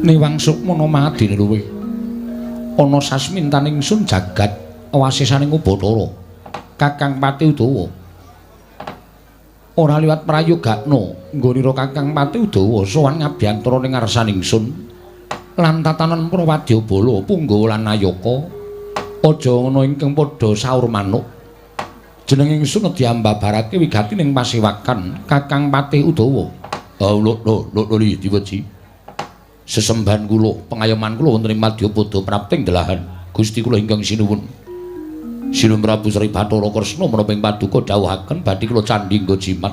Niwang sukmana madine luwih. Ana sasmintan ingsun jagat wasisaning Ubathara. Kakang Pati Udawa. Ora liwat prayogakna nggonira Kakang Pati Udawa sowan ngabiyantara ning ngarsan ingsun. Lan tatanan para wadyabala punggawa lan nayaka aja ana ingkang padha saur manuk. Jeneng ingsun diambabarake wigati ning pasewakan Kakang Patih Udawa. Oh, lho lho lho li diweji. Sesembahan kula, pengayoman kula wonten ing Madyapada prapting delahan Gusti kula ingkang sinuwun. Sinuwun Prabu Sri Bathara Kresna menapa ing paduka dawuhaken badhe kula candhi nggo jimat.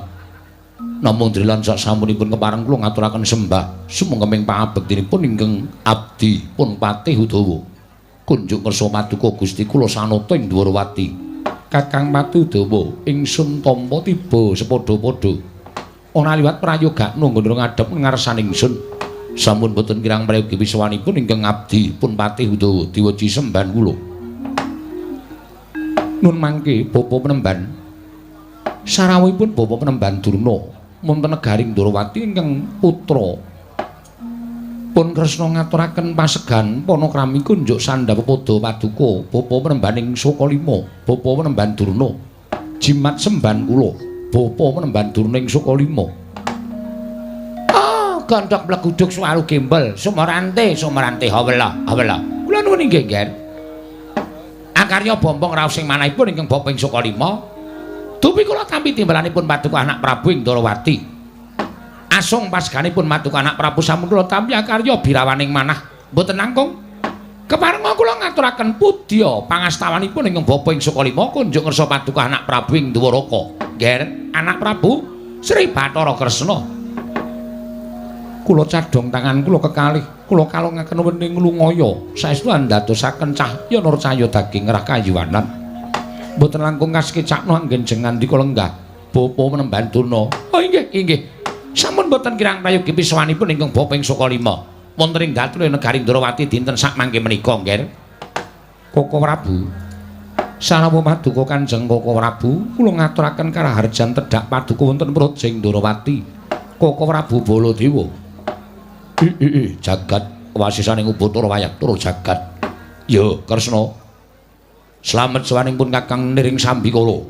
Namung drilan sak samunipun kepareng kula ngaturaken sembah sumangga pangabektinipun ingkang abdi pun Patih Udawa. Kunjuk kersa paduka Gusti kula sanata ing Dwarawati. Kakang Patih Udawa ingsun tampa tiba sepadha-padha. Ora liwat prayogakna nggon ngadhep ngarsan ingsun. Sampun boten kirang prayogi wiswanipun ingkang abdi pun Patih Udawa diweji sembahan kula. Nun mangke bapa penemban sarawuhipun bapa penemban Durna wonten negaring Ndorowati ingkang putra pun Kresna ngaturaken pasegan panakrami kunjuk sandha pepada paduka bapa penembaning Sukalima, bapa penemban Durna. Jimat sembahan kula bapa penemban Durna ing Sukalima. Gondok mleguduk suwaru gembel sumorante sumorante hawela hawela. Kula nuwun inggih, Nger. Akarya bombong raos sing manahipun ingkang bapa ing Sukalima. Dupi kula tampi timbalanipun paduka anak Prabu ing Ndorowati. Asung pasganipun paduka anak Prabu sampun kula tampi akarya birawaning manah mboten langkung. Keparenga kula ngaturaken pudya pangastawanipun ingkang bapa ing Sukalima kunjuk ngersa paduka anak Prabu ing Dwaraka. Nger, anak Prabu Sri Bathara Kresna. Kula cadhong tangan kula kekalih, kula kalungaken wening lungaya, saestu andadosaken cahya nurcaya daging ngrah kayuwanan. Mboten langkung kasekecakno anggen jeng ngandika lenggah bapa penemban Durna. Oh inggih, inggih. Sampun mboten kirang prayogi piswanipun ingkang bapa ing Sukalima. Wonten ing datul negari Ndrawati dinten sakmangke menika, Ngger. Koko Prabu. Sarawuh paduka Kanjeng Koko Prabu, kula ngaturaken karaharjan tedhak paduka wonten praja ing Ndrawati. Koko Prabu Baladewa. I jagat wasisaning Ubathara wayah tur jagat. Ya, Kresna. Slamet sawanipun Kakang niring sambikala.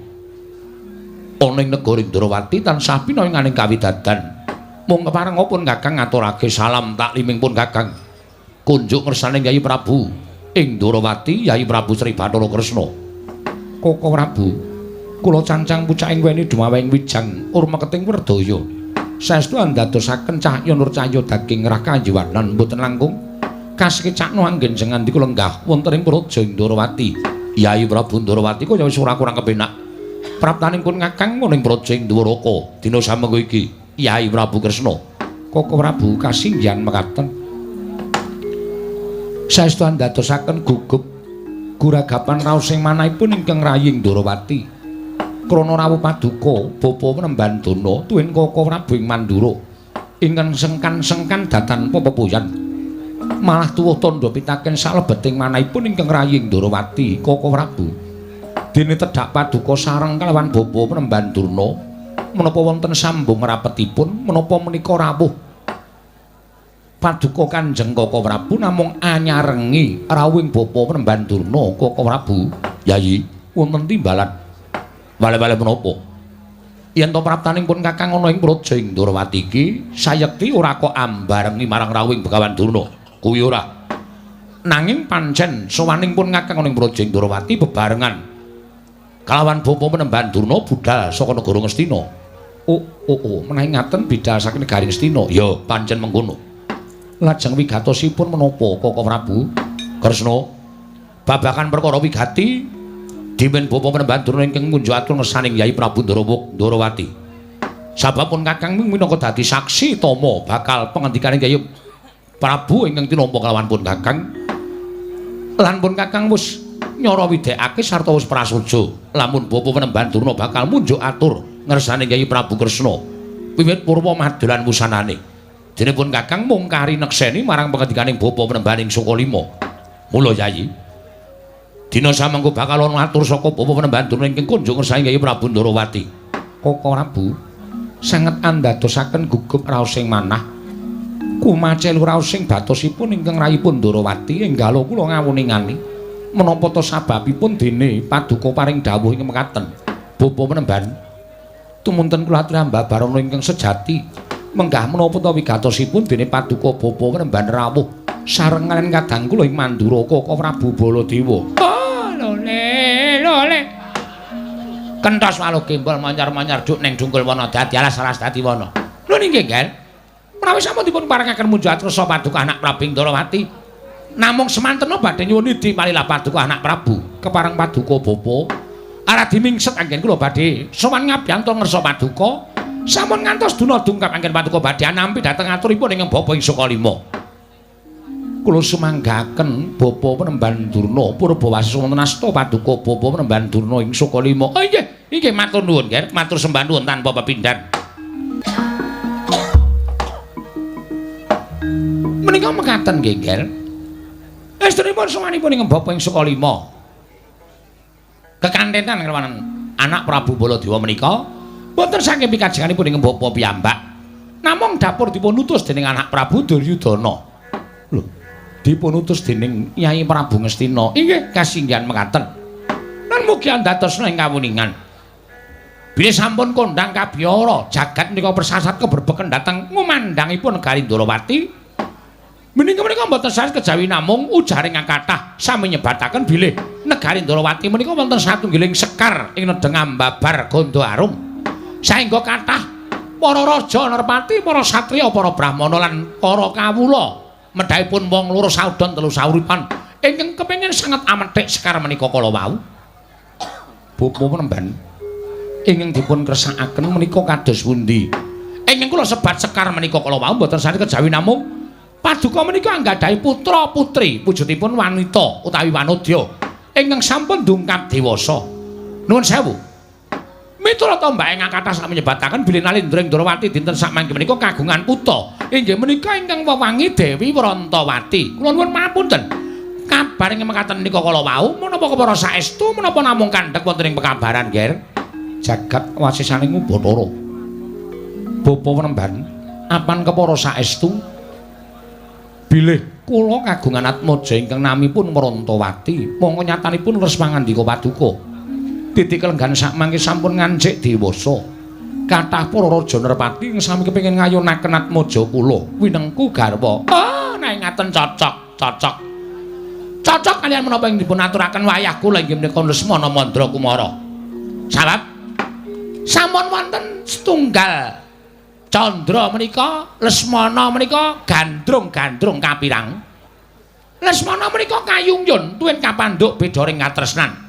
Ana ing negara Ndrawati tansah pinaringaning kawidadan. Mung keparenga pun Kakang ngaturake salam takliming pun Kakang. Kunjuk ngersane Kyai Prabu ing Ndrawati, Yai Prabu Sri Bathara Kresna. Koko Prabu, kula cancang pucaking weni dumaweng wijang urmeketing werdaya. Saestu andadosaken cahya nurcahya daging ngrah kayiwanan mboten langkung kasekecakno anggen jeng ngandika lenggah wonten ing praja Ndrawati. Yai Prabu Ndrawati kaya wis ora kurang kepenak. Praptaning pun Kakang ana ing praja ing Dwaraka dina samengko iki. Yai Prabu Kresna. Koko Prabu kasinggihan mekaten. Saestu andadosaken gugup guragapan raos sing manahipun ingkang rayi Ndrawati. Krana rawuh paduka bapa penemban Durna tuwin Koko Prabu ing Mandura ingkang sengkan-sengkan datan pepepuyan malah tuwuh tandha pitaken salebeting manahipun ingkang rayi Ndrawati. Koko Prabu dene tedhak paduka sareng kalawan bapa penemban Durna menapa wonten sambung rapetipun menapa menika rawuh paduka Kanjeng Koko Prabu namung anyarengi rawuhing bapa penemban Durna. Koko Prabu, Yayi, wonten timbalan wale-wale menapa? Yen to praptaning pun Kakang ana ing praja ing Ndrawati iki sayekti ora kok ambarengi marang rawuhing Begawan Durna. Kuwi ora. Nanging pancen sowaning pun Kakang ana ing praja ing Ndrawati bebarengan kalawan bapa penemban Durna budal saka negara Ngastina. Oh, oh, oh, menawi ngaten bidal saking negari Ngastina. Ya, pancen mengkono. Lajeng wigatosipun menapa Koko Prabu? Kresna, babagan perkara wigati dimen bapa penemban Durna ingkang ngunjuk atur ngersaning Yai Prabu Ndrawati. Sabab pun Kakang minangka dadi saksi tama bakal pengendikane Yai Prabu ingkang tinampa kalawan pun Kakang. Lan pun Kakang wis nyara widekake sarta wis prasaja lamun bapa penemban Durna bakal munjuk atur ngersane Yai Prabu Kresna wiwit purwa madolan wusanane. Dene pun Kakang mung kari nekseni marang pengendikaning bapa penemban ing Sukalima. Mula Yai, dina samengko bakal ana atur saka bapa penemban Durna ingkang kunjuk ngersani Kyai Prabu Ndrawati. Koko Prabu sanget andadosaken gugup raos sing manah. Kumacel raos sing batosipun ingkang rayipun Ndorowati enggalo kula ngawuningani menapa ta sababipun dene paduka paring dawuh ing mekaten. Bapa Penemban, tumunten kula aturi ambabarana ingkang sejati menggah menapa ta wigatosipun dene paduka Bapa Penemban rawuh sareng kaliyan kadang kula ing Mandura Kaka Prabu Baladewa. Oh, lole lole. Kentos walu gembol manyar-manyar duk ning dungkul wana dadi alas-alas dadi wana. Lho nggih, Ngger. Menawi sampun dipun parengaken munjat rasa paduka anak Prabu Ndorowati. Namung semantena badhe nyuwun idi palilah paduka anak Prabu kepareng paduka bapa. Aradi mingset anggen kula badhe sowan ngabyanto ngersa paduka. Sampun ngantos duna dungkap anggen paduka badhe anampi dhateng aturipun ingkang Bapa ing Sukalima. Kula sumanggaken Bapa Penemban Durna Purbawasa wonten asta paduka Bapa Penemban Durna ing Sukalima. Oh inggih, inggih matur nuwun, Ger. Matur sembah nuwun tanpa pepindhan. Menika mekaten nggih, Ger. Estunipun sowanipun ing Bapa ing Sukalima. Kekantenan kelawan anak Prabu Baladewa menika boten saking pikajenganipun ing Bapa piyambak. Namung dapur dipun utus dening anak Prabu Duryudana. Lho, dipun utus dening Nyai Prabu Ngastina. Inggih kasinggihan mekaten. Lan mugi andadosna ing kawuningan. Bilih sampun kondhang kabiyara jagat menika persasat keberbeken dhateng ngumandhangipun negari Ndorowati. Menika menika mboten sanes kejawi namung ujaring kathah sami nyebataken bilih negari Ndorowati menika wonten satunggiling sekar ing nedheng ambabar Gandha Arum. Saengga kathah para raja nerpati, para satriya, para brahmana lan para kawula medhahipun wong loro saudon telu sauripan ingkang kepengin sanget amethik sekar menika kala wau. Bapa Penemban ingkang dipun kersakaken menika kados pundi? Ingkang kula sebat sekar menika kala wau mboten sanes kejawi namung paduka menika anggadhahi putra putri wujudipun wanita utawi wanodya ingkang sampun dungkap dewasa. Nuwun sewu. Miturut tombak ingkang kathah sami nyebataken bilih Nalindra ing Ndorowati dinten sakmangke menika kagungan putra. Inggih menika ingkang wewangi Dewi Wrantawati. Kula nuwun mapunten. Kabar ing mekaten menika kala wau menapa kepara saestu menapa namung kandhek wonten ing pekabaran, Ger? Jagat wasisaning Ubathara. Bapa Penemban, apan kepara saestu bilih kula kagungan atmaja ingkang namipun Wrantawati, mongko nyatanipun leres pangandika paduka. Titik kelenggan sakmangke sampun ngancik dewasa. Kathah para raja nerpati ing sami kepengin ngayunaken atmaja kula winengku garwa. Oh, nek ngaten cocok, cocok. Cocok kaliyan menapa ing dipun aturaken wayah kula inggih menika Lesmana Mandra Kumara. Sabab sampun wonten setunggal candra menika Lesmana menika gandrung-gandrung kapirang. Lesmana menika kayungyun tuwin kapandhuk bedaring katresnan.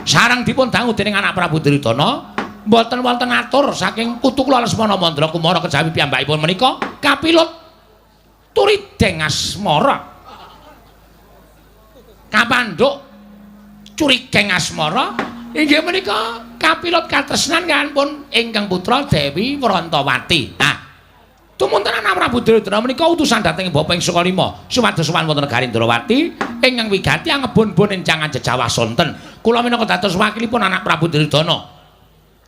Sareng dipun dangu dening anak Prabu Duryudana, mboten wonten atur saking putu kula Lesmana Mandra Kumara kejawi piyambakipun menika kapilut turideng asmara. Kapandhuk curigeng asmara inggih menika kapilut katresnan kaliyan ingkang putra Dewi Wrantawati. Nah, tumunten anak Prabu Duryudana menika utusan dhateng Bapa ing Sukalima supados sowan wonten negari Ndorowati ingkang wigati angebon-bon encangan jejawah sonten. Kula minangka dados wakilipun anak Prabu Duryudana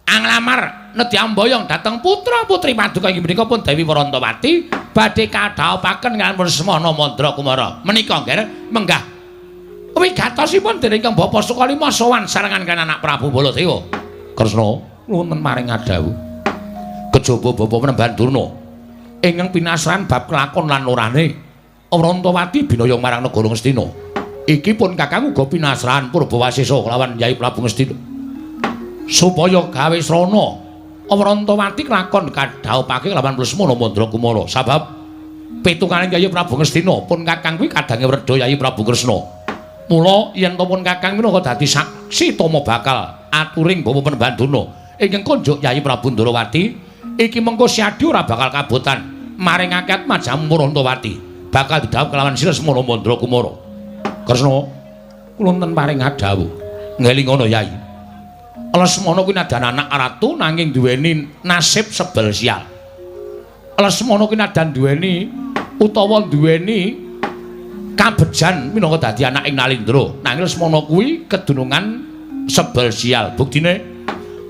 anglamar nedhi amboyong dhateng putra-putri paduka inggih menika pun Dewi Wrantawati badhe kadhaupaken kaliyan Lesmana Mandra Kumara. Menika nggih menggah wigatosipun dening Kang Bapa Sukalima sowan sarengan kaliyan anak Prabu Baladewa. Kresna nuwun maring adhawuh. Kejaba Bapa Penemban Durna ingkang pinasran bab kelakon lan orane Wrantawati binaya marang negara Ngastina. Iki pun kakang uga pinasran Purbawasesa kelawan Yai Prabu Ngastina. Supaya gawe srana Wrantawati kelakon kadhaupake kelawan Lesmana Mandra Kumara. Sabab pitungane Yai Prabu Ngastina pun kakang kuwi kadange wredha Yai Prabu Kresna. Mula yen to pun kakang minangka dadi saksi tama bakal aturing Bapa Penemban Durna ingkang konjuk Yai Prabu Ndorowati iki mengko siadi ora bakal kabotan maringake atmajamu Wrantawati bakal didhawuh kelawan Sri Lesmana Mandra Kumara. Kresna kula wonten paring adhawuh ngelingono Yai. Lesmana kuwi nadan anak ratu nanging duweni nasib sebel sial. Lesmana kuwi nadan duweni utawa duweni kabejan minangka dadi anak ing Nalindra. Nanging Lesmana kuwi kedunungan sebel sial. Buktine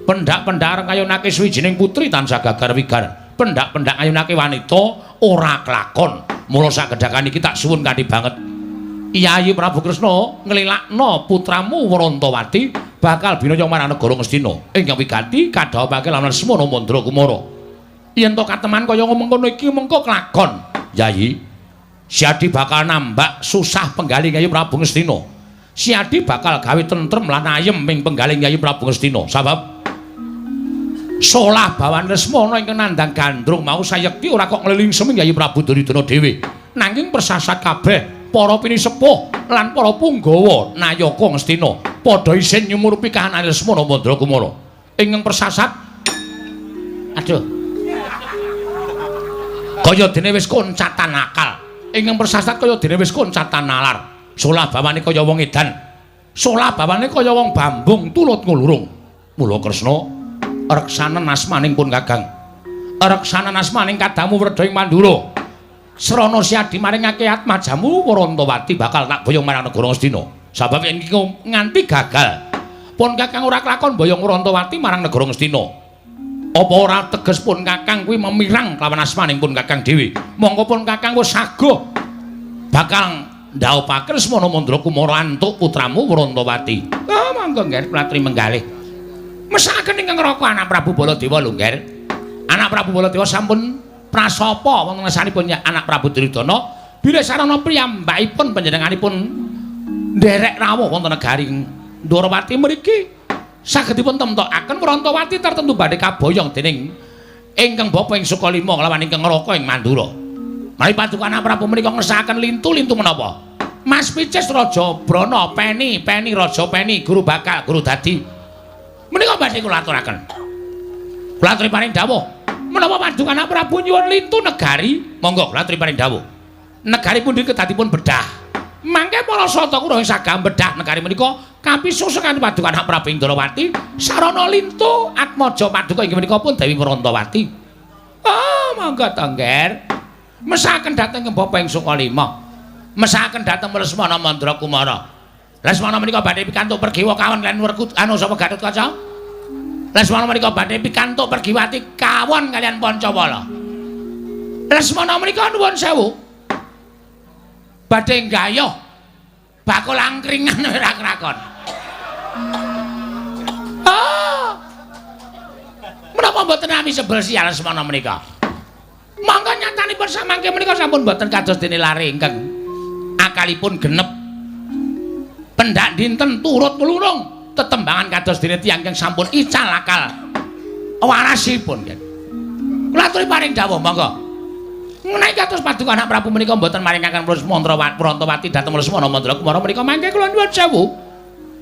pendak-pendak arep ngayunake swijining putri tansah gagar wigar. Pendak-pendak ngayunake wanita ora kelakon. Mula sakedhakan iki tak suwun kanthi banget. Yayi Prabu Kresna nglilakno putramu Wrantawati bakal binaya marang negara Ngastina. Ingkang wigati kadhawuhake lawan Lesmana Mandra Kumara. Yen to kateman kaya mengkono iki mengko kelakon. Yayi, Siadi bakal nambak susah penggalih Yayi Prabu Ngastina. Siadi bakal gawe tentrem lan ayem ing penggalih Yayi Prabu Ngastina. Sabab solah bawan Lesmana ingkang nandhang gandrung mau sayekti ora kok nglelingsem Yayi Prabu Duryudana dhewe. Nanging persasat kabeh para pinisepuh lan para punggawa nayaka Ngastina padha isin nyumurupi kahanan Lesmana Mandra Kumara. Ingkang persasat aduh kaya dene wis koncatan akal. Ingkang persasat kaya dene wis koncatan nalar. Solah bawane kaya wong edan. Solah bawane kaya wong bambung tulut ngulurung. Mula Kresna reksanen asmaning pun Kakang. Reksanen asmaning kadamu wredha ing Mandura. Srana Siadi maringake atmajamu Wrantawati bakal tak boyong marang negara Ngastina. Sabab yen iki nganti gagal, pun Kakang ora kelakon boyong Wrantawati marang negara Ngastina. Apa ora teges pun Kakang kuwi memirang kelawan asmaning pun Kakang dhewe. Mongko pun Kakang wis saguh bakal ndhaupake Lesmana Mandra Kumara antuk putramu Wrantawati. Ah monggo Ngger kula aturi menggalih. Mesakaken ingkang ngraka anak Prabu Baladewa lho Ngger. Anak Prabu Baladewa sampun prasapa wonten ngersanipun anak Prabu Duryudana bilih sarana piyambakipun panjenenganipun nderek rawuh wonten negari Ndorowati mriki saged dipun temtokaken Wrantawati tertentu badhe kaboyong dening ingkang bapa ing Sukalima kelawan ingkang ngraka ing Mandura. Mari paduka anak Prabu menika ngersakaken lintu-lintu menapa? Mas Picis Raja Brana Peni, Peni Raja Peni, guru bakal guru dadi. Menika badhe kula aturaken. Kula aturi paring dawuh. Menapa paduka anak Prabu nyuwun lintu negari? Monggo kula aturi paring dawuh. Negari pundi kedadipun bedah. Mangke para sata kura ing sagah bedah negari menika kapisu sekali paduka anak Prabu Indrawati sarana lintu atmaja paduka inggih menika pun Dewi Wrantawati. Oh, monggo to, Ngger. Mesakaken dhateng bapa ing Sukalima. Mesakaken dhateng Lesmana Mandra Kumara. Lesmana menika badhe pikantuk pergiwa kawon lan werkut anu sapa Gatotkaca? Lesmana menika badhe pikantuk pergiwati kawon kalian Pancawala. Lesmana menika nuwun sewu. Badhe nggayuh bakul angkringan ora krakon. Ah. Menapa mboten nami sebel sial Lesmana menika? Monggo nyatanipun samangke menika sampun mboten kados dene lare ingkang akalipun genep. Pendak dinten turut mlurung tetembangan kados dene tiyang ingkang sampun ical akal warasipun. Kula aturi paring dawuh monggo. Menawi kados paduka anak Prabu menika mboten maringaken Wrantawati dhateng Lesmana Mandra Kumara menika mangke kula nyuwun sewu.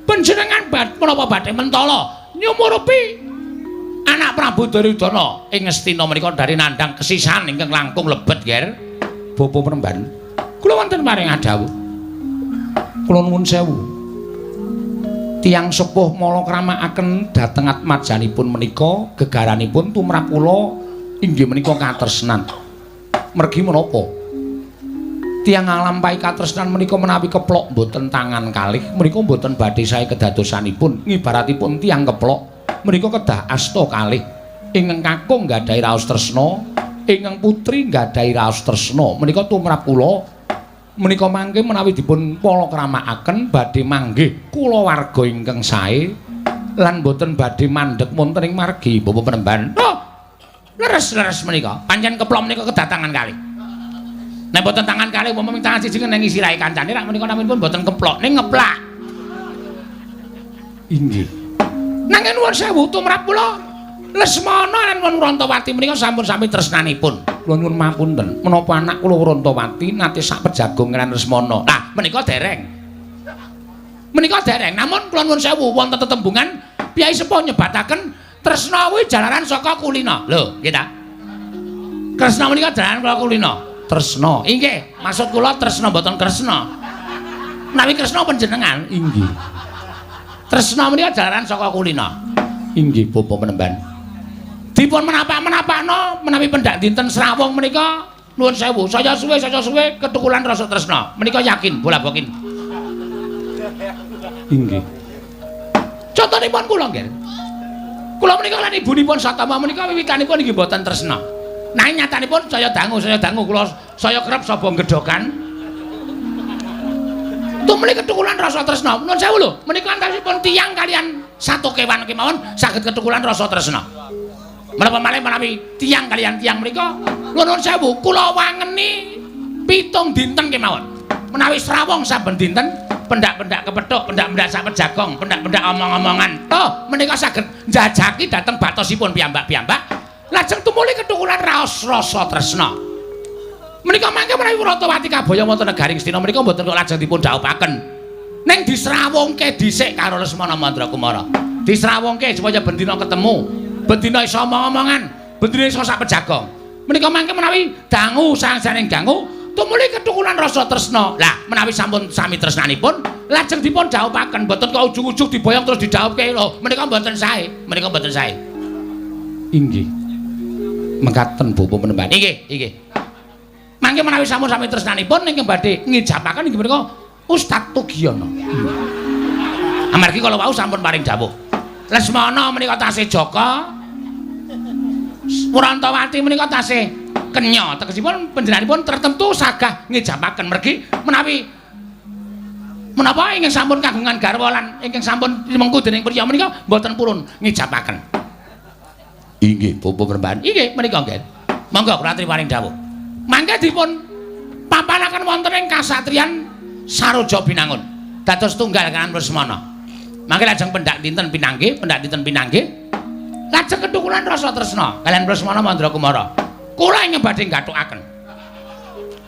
Panjenengan menapa badhe mentala nyumurupi anak Prabu Duryudana ing Ngastina menika dari nandhang kesisan ingkang langkung lebet, Ger. Bapa Premban, kula wonten paring dawuh. Kula nuwun sewu. Tiyang sepuh mala kramakaken dhateng atmajanipun menika gegaranipun tumrap kula inggih menika katresnan. Mergi menapa? Tiyang nglampahi katresnan menika menawi keplok mboten tangan kalih menika mboten badhe sae kedadosanipun. Ngibaratipun tiyang keplok menika kedah asta kalih. Ingkang kakung nggadahi raos tresna, ingkang putri nggadahi raos tresna. Menika tumrap kula menika mangke menawi dipun pala kramakaken badhe manggih kulawarga ingkang sae lan mboten badhe mandheg wonten ing margi Bapak Premban. Oh, leres-leres menika. Pancen keplok menika kedatangan kalih. Nek mboten tangan kalih umpama ming tangan siji ngenengi sirahe kancane rak menika naminipun mboten keplok ning ngeplak. Inggih. Nanging nuwun sewu tumrap kula Lesmana lan Wrantawati menika sampun sami tresnanipun. Kula nyuwun mapunten, menapa anak kula Wrantawati nate sak pejagong kaliyan Lesmana? Lah, menika dereng. Menika dereng, namun kula nyuwun sewu wonten tetembungan piyai sepuh nyebataken tresna kuwi jalaran saka kulina. Lho, nggih ta? Kresna menika jalaran kula kulina. Tresna. Inggih, maksud kula tresna mboten Kresna. Menawi Kresna panjenengan, inggih. Tresna menika jalaran saka kulina. Inggih, Bapak Penemban. Dipun menapak-menapakno menawi pendak dinten srawung menika nuwun sewu, saya suwe ketukulan rasa tresna. Menika yakin bola bokin. Inggih. Contonipun kula nggih. Kula menika lan ibunipun Satama menika wiwitanipun inggih mboten tresna. Nanging nyatanipun saya dangu kula saya kerep saba ngedhokan. Tumuli kethukulan rasa tresna. Nuwun sewu lho, menika antawisipun tiyang kalian satu kewan kemawon saged kethukulan rasa tresna. Menapa malih menawi tiyang kalian tiyang menika nuwun sewu kula wangeni 7 dinten kemawon. Menawi srawung saben dinten, pendak-pendak kepethuk, pendak-pendak sak pejagong, pendak-pendak omong-omongan. Oh, menika saged njajaki dhateng batosipun piyambak-piyambak. Lajeng tumuli kethukulan raos rasa tresna. Menika mangke menawi Wrantawati kabaya wonten negari Ngastina menika mboten kok lajeng dipun dhawuhaken. Ning disrawungke dhisik karo Lesmana Mandrakumara. Disrawungke supaya bendina ketemu, bendina iso omong-omongan, bendina iso sak pejagong. Menika mangke menawi dangu sangsane dangu tumuli kethukulan rasa tresna. Lah menawi sampun sami tresnanipun lajeng dipun dhawuhaken, mboten kok ujug-ujug diboyong terus didhawuhke lho. Menika mboten sae, menika mboten sae. Inggih. Mekaten Bapak Penemban. Inggih, inggih. Mangke menawi sampun sami tresnanipun ingkang badhe ngijabaken inggih menika Ustaz Tugiono. Amargi kala wau sampun paring dawuh. Lesmana menika tasih jaka. Wrantawati menika tasih kenya. Tegesipun panjenenganipun tertentu sagah ngijabaken mergi menawi menapa ingkang sampun kagungan garwa lan ingkang sampun mengku dening priya menika mboten purun ngijabaken. Inggih, Bapak Penemban. Inggih, menika nggih. Monggo kula aturi paring dawuh. Mangke dipun papanaken wonten ing kasatriyan Saroja Binangun. Dados tunggal kaliyan Lesmana. Mangke lajeng pendak dinten pinanggih, pendak dinten pinanggih. Lajeng kethukulan rasa tresna kaliyan Lesmana Mandrakumara. Kula ingkang badhe nggathukaken.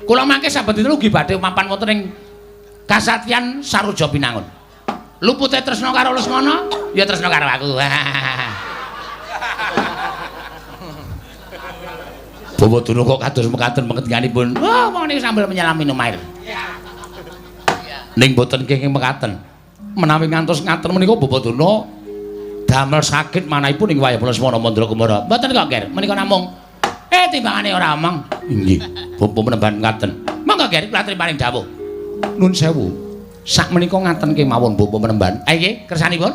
Kula mangke saben dinten ugi badhe mapan wonten ing kasatriyan Saroja Binangun. Lupute tresna karo Lesmana, ya tresna karo aku. Bawa Durna kok kados mekaten pengertianipun. Wah, wong niku sambil menyelam minum air. Ning boten kenging mekaten. Menawi ngantos ngaten menika Bapak Durna damel sakit manahipun ing wayah Lesmana Mandrakumara. Mboten kok, Ger. Menika namung timbangane ora omong. Inggih, Bapak Penemban ngaten. Monggo, Ger, kula aturi paring dawuh. Nun sewu. Sak menika ngaten kemawon Bapak Penemban. Nggih, kersanipun.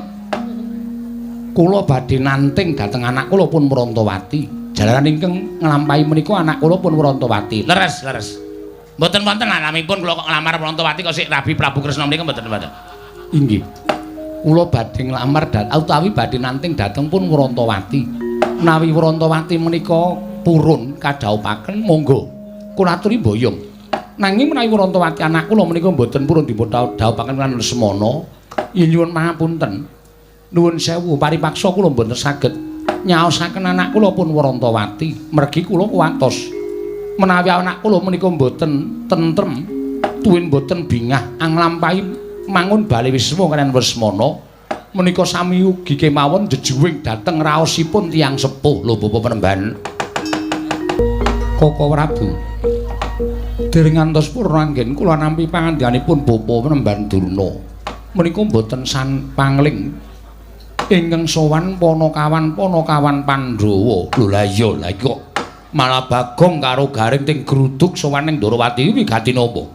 Kula badhe nanting dhateng anak kula pun Wrantawati. Jalaran ingkang nglampahi menika anak kula pun Wrantawati. Leres, leres. Mboten wonten alamipun kula kok nglamar Wrantawati kok sik Rabi Prabu Kresna menika mboten wonten. Inggih. Kula badhe nglamar utawi badhe nanting dhateng pun Wrantawati. Menawi Wrantawati menika purun kadhawuhaken monggo. Kula aturi mboyong. Nanging menawi Wrantawati anak kula menika mboten purun dipun dhawuhaken lan Lesmana, yen nyuwun pangapunten. Nuwun sewu paripaksa kula mboten saged nyaosaken anak kula pun Wrantawati, mergi kula kuwatos menawi anak kula menika mboten tentrem tuwin mboten bingah anglampahi mangun bale wisma kaliyan Lesmana menika sami ugi kemawon jejuwing dhateng raosipun tiyang sepuh. Lho Bapak Penemban. Koko Prabu, dereng ngantos purna anggen kula nampi pangandikanipun Bapak Penemban Durna menika mboten san pangling ingkang sowan panakawan-panakawan Pandhawa. Lho lah iya, lah iki kok malah Bagong karo Gareng ting gruduk sowan ning Ndorowati wigati napa?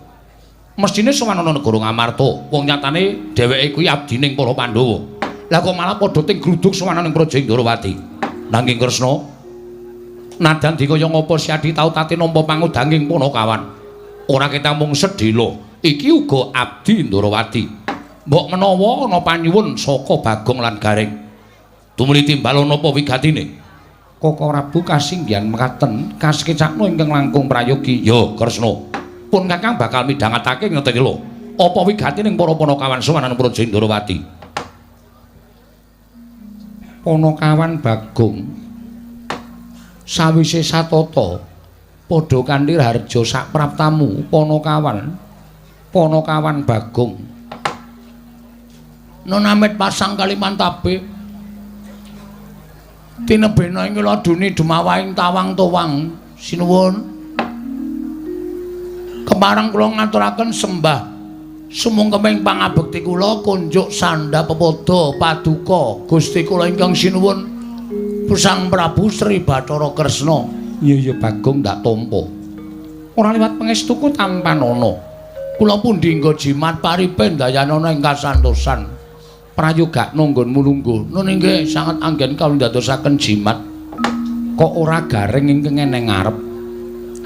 Mestine sowan ana negara Ngamarta. Wong nyatane dheweke kuwi abdining para Pandhawa. Lah kok malah padha ting gruduk sowan ning Praja Ndorowati. Nanging Kresna, nadan dikaya ngapa Siadi tau tate nampa pangudanging panakawan. Ora ketang mung sedhela, iki uga abdi Ndorowati. Mbok menawa ana panyuwun saka Bagong lan Gareng. Tumuli timbal napa wigatine? Koko Prabu kasinggihan mekaten kasekecakno ingkang langkung prayogi. Ya, Kresna. Pun Kakang bakal midhangetake ngeteki lho. Apa wigatine para panakawan sowan Praja Ndorowati? Panakawan Bagong sawise satata padha kanthi raharja sapraptamu panakawan panakawan Bagong. Nun amit pasang Kalimantabe tinebena ing laduni dumawahing tawang towang sinuwun. Kepareng kula ngaturaken sembah sumungkeming pangabekti kula kunjuk sandha pepada paduka Gusti kula ingkang sinuwun Sang Prabu Sri Bathara Kresna. Iya iya Bagong ndak tampa. Ora liwat pangestuku tampanana. Kula pundi nggo jimat paripe ndayanana ing kasantosan. Prayogakna nggonmu lungguh. Nun inggih sanget anggen kawula ndadosaken jimat. Kok ora Gareng ingkang eneng ngarep?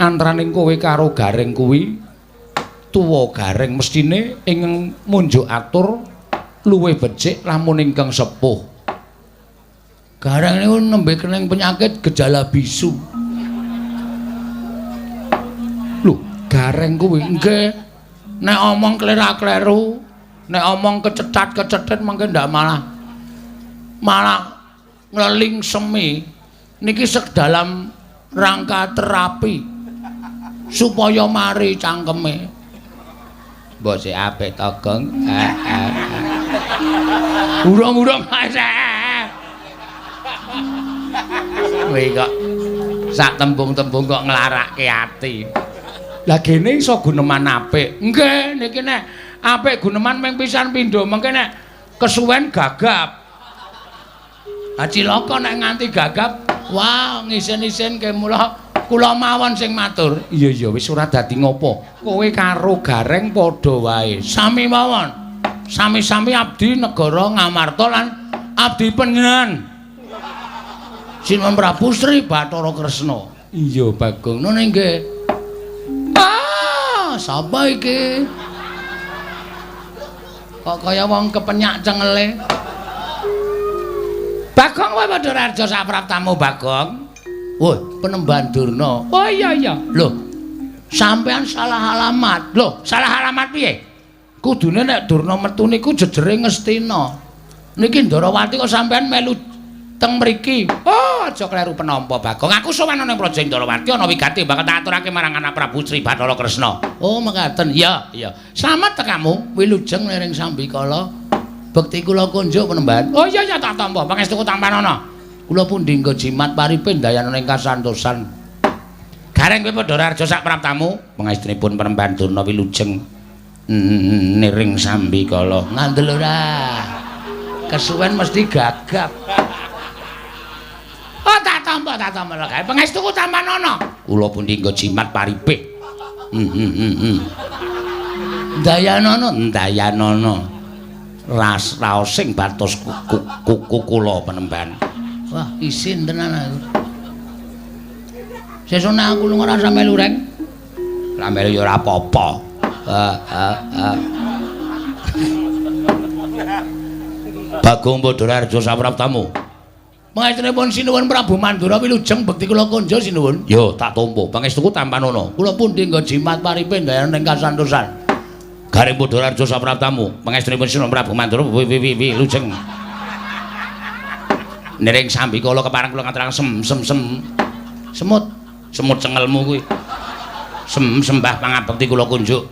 Antaraning kowe karo Gareng kuwi tuwa Gareng mestine ingkang munjuk atur luwih becik lamun ingkang sepuh. Gareng niku nembe kening penyakit gejala bisu. Lho, Gareng kuwi nggih nek omong klera-kleru, nek omong kecetat-kecetit mangke ndak malah malah ngleling semi. Niki sek dalam rangka terapi supaya mari cangkeme. Mbok sik apik to, Gong. Urung-urung kowe kok sak tembung-tembung kok nglarake ati. Lah gene iso guneman apik. Nggih, niki nek apik guneman ming pisan pindho, mengke nek kesuwen gagap. Ha cilaka nek nganti gagap, wah ngisin-isin ke mula kula mawon sing matur. Iya iya wis ora dadi ngopo. Kowe karo Gareng padha wae. Sami mawon. Sami-sami abdi negara Ngamarta lan abdi panjenengan. Sinuwun Prabu Sri Bathara Kresna. Iya Bagong. Ngono nggih. Ah, sapa iki? Kok kaya wong kepenyak cengele. Bagong wae padha raja sapraptamu Bagong. Woi, Penemban Durna. Oh iya iya. Lho, sampean salah alamat. Lho, salah alamat piye? Kudune nek Durna metu niku jejere Ngastina. Niki Ndarawati kok sampean melu teng mriki. Oh, aja kleru penampa Bagong. Aku sowan ana ing Praja Ndarawati ana wigati bakal tak aturake marang anak Prabu Sri Bathara Kresna. Oh, mekaten. Iya, iya. Slamet tekamu, wilujeng liring sambikala. Bekti kula kunjuk Penemban. Oh iya iya tak tampa. Pangestuku tampanana. Kula pundi nggo jimat paripe ndayana ing kasantosan. Gareng kowe padha raja sak praptamu. Pangestunipun Penemban Durna wilujeng niring sambikala. Ngandel ora. Kesuwen mesti gagap. Oh tak tampa lho gawe pangestuku tampanana. Kula pundi nggo jimat paripe. Ndayanana, ndayanana. Ras raosing batos kuku kula Penemban. Wah, isin tenan aku. Sesuk nek aku lunga ora melu reng. Ora melu ya ora apa-apa. Bagong Badararja sapraptamu. Pangestunipun sinuwun Prabu Mandura wilujeng bekti kula kunjuk sinuwun. Yo tak tampa. Pangestuku tampanana. Kula pundi nggo jimat paripe ndayana ing kasantosan. Gareng Badararja sapraptamu. Pangestunipun sinuwun Prabu Mandura wilujeng. Niring sambikala kepareng kula ngaturaken sem sem sem. Semut, semut cengelmu kuwi. Sem sembah pangabekti kula kunjuk.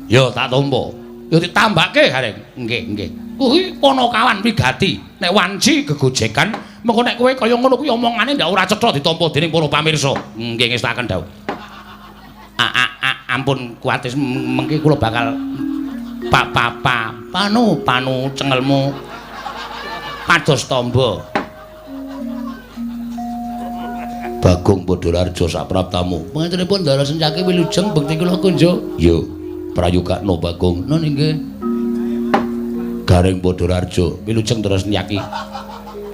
Yo tak tampa. Yo ditambake Gareng. Nggih, nggih. Kuwi Panakawan wigati. Nek wanci gegojekan, mengko nek kowe kaya ngono kuwi omongane ndak ora cetha ditampa dening para pamirsa. Nggih ngestaken dawuh. Ampun kuwatir mengki kula bakal pa pa pa panu panu cengelmu pados tamba. Bagong Badararja sapraptamu. Pangantenipun Ndara Sencaki wilujeng bekti kula kunjuk. Yo, prayogakno Bagong. Nun inggih. Gareng Badararja wilujeng Ndara Sencaki.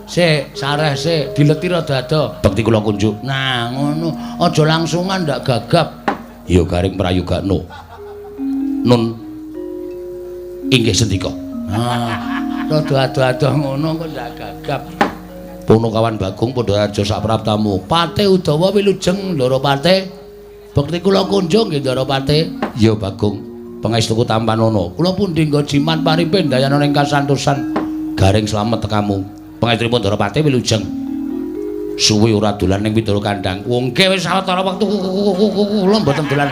Sik, sareh sik, dileti rada ado. Bekti kula kunjuk. Nah, ngono. Aja langsungan ndak gagap. Yo Gareng prayogakno. Nun inggih sendika. Nah, rada ado-ado ngono kok ndak gagap. Punakawan Bagong Badararja sapraptamu. Pate Udawa wilujeng Ndara Pate. Bekti kula kunjung nggih Ndara Pate. Ya Bagong, pangestuku tampanana. Kula pundi nggo jimat paripe ndayana ing kasantosan. Gareng slamet tekamu. Pangestunipun Ndara Pate wilujeng. Suwe ora dolan ning Widara Kandang. Wong nggih wis sawetara wektu kula mboten dolan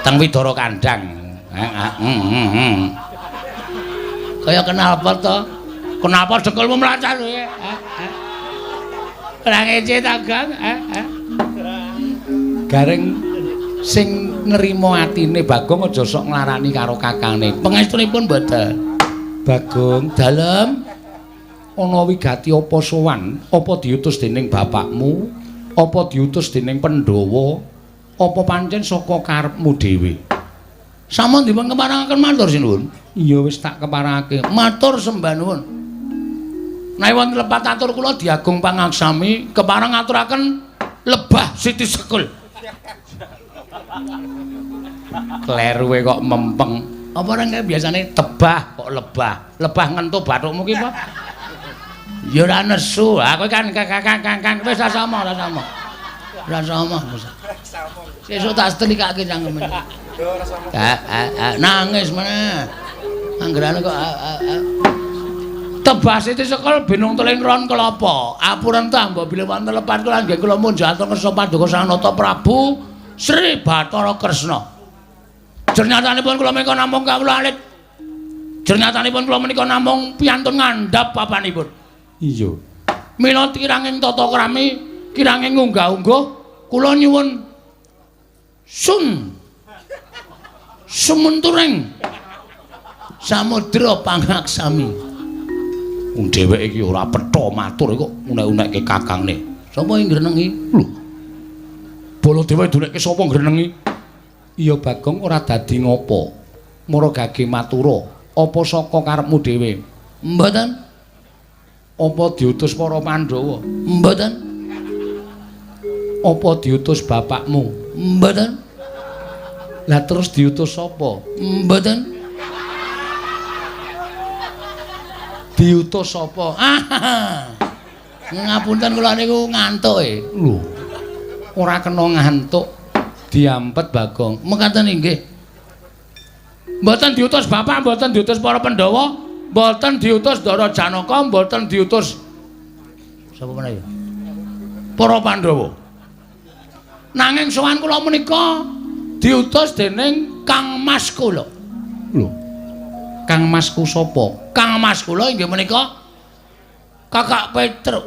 teng Widara Kandang. Kaya kenal apa to? Kenapa dengkulmu mlacat kowe? Ora ngece ta, Gang? Gareng sing nrimo atine Bagong aja sok nglarani karo kakangne. Pangestunipun mboten. Bagong, dalem ana wigati apa sowan? Apa diutus dening bapakmu? Apa diutus dening Pandhawa? Apa pancen saka karepmu dhewe? Sampun dipun keparengaken matur sinuwun. Iya wis tak keparengake. Matur sembah nuwun. Nek wonten lepat atur kula diagung pangaksami kepareng ngaturaken lebah Siti Sekul. Kleruwe kok mempeng. Apa ora biasane tebah kok lebah. Lebah ngentu bathukmu ki apa? Ya ora nesu. Ha kowe kan kang wis ora sama, ora sama. Ora sama. Sesuk tak setelikake cangkeme. Nangis meneh. Anggerane kok Tebah Siti Sekul binung teling ron kelapa. Apurentah mbok bilih wonten lepat kula nggih kula munjuk atur kersa paduka Sang Nata Prabu Sri Bathara Kresna. Jernyatanipun kula menika namung kawula alit. Jernyatanipun kula menika namung piyantun ngandhap papanipun. Iya. Mila kiranging tata krami, kiranging unggah-ungguh kula nyuwun sun sumunturing samudra pangaksami. Wong dheweke iki ora petha matur kok unek-unekke kakangne. Sapa ing grenengi? Lho. Baladewa dunekke sapa grenengi? Iya Bagong ora dadi ngopo. Mara gage matura, apa saka karepmu dhewe? Mboten. Apa diutus para Pandhawa? Mboten. Apa diutus bapakmu? Mboten. Lah terus diutus sapa? Mboten. Diutus sapa? Ah. Ngapunten kula niku ngantuk e. Lho. Ora kena ngantuk. Diampet Bagong. Mekaten inggih. Mboten diutus bapak, mboten diutus para Pandhawa, mboten diutus Ndara Janaka, mboten diutus sapa meneh ya? Para Pandhawa. Nanging sowan kula menika diutus dening Kang Mas kula. Lho. Kang Masku sapa? Kang Mas kula inggih menika Kakak Petruk.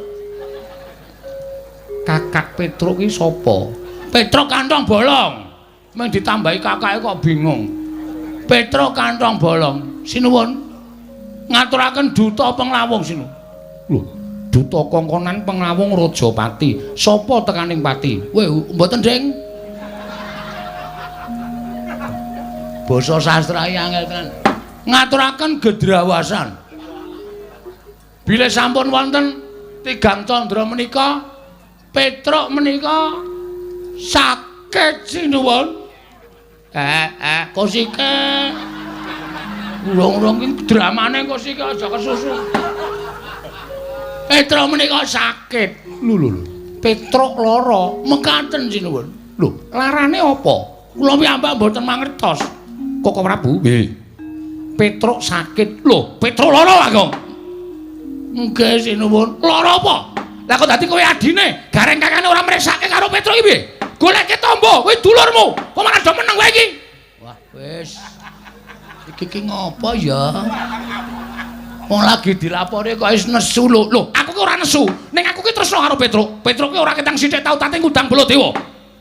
Kakak Petruk ki sapa? Petruk kantong bolong. Mung ditambahi kakake kok bingung. Petruk kantong bolong. Sinuwun. Ngaturaken duta penglawung sinuwun. Lho, duta kongkonan penglawung Rajapati. Sapa tekaning pati? Weh, mboten, Ding. Basa sastra iki angel tenan. Ngaturaken gedrawasan. Bilih sampun wonten tigang candra menika, Petruk menika sakit sinuwun. Kosike. Urung-urung iki dramane kosike aja kesusu. Petruk menika sakit. Lho lho lho. Petruk lara, mekaten sinuwun. Lho, larane apa? Kula piyambak mboten mangertos. Koko Prabu? Nggih. Petruk sakit. Lho, Petruk lara, Bagong. Nggih sinuwun. Lara apa? Lah kok dadi kowe adine, gareng kakane ora mriksake karo Petruk iki piye? Goleke tombo, kowe dulurmu. Kok malah do meneng kowe iki? Wah, wis. Iki ki ngopo ya? Wong lagi dilapori kok wis nesu lho. Lho, aku ki ora nesu. Ning aku ki tresno karo Petruk. Petruk ki ora ketang sithik tau tate ngundang Baladewa.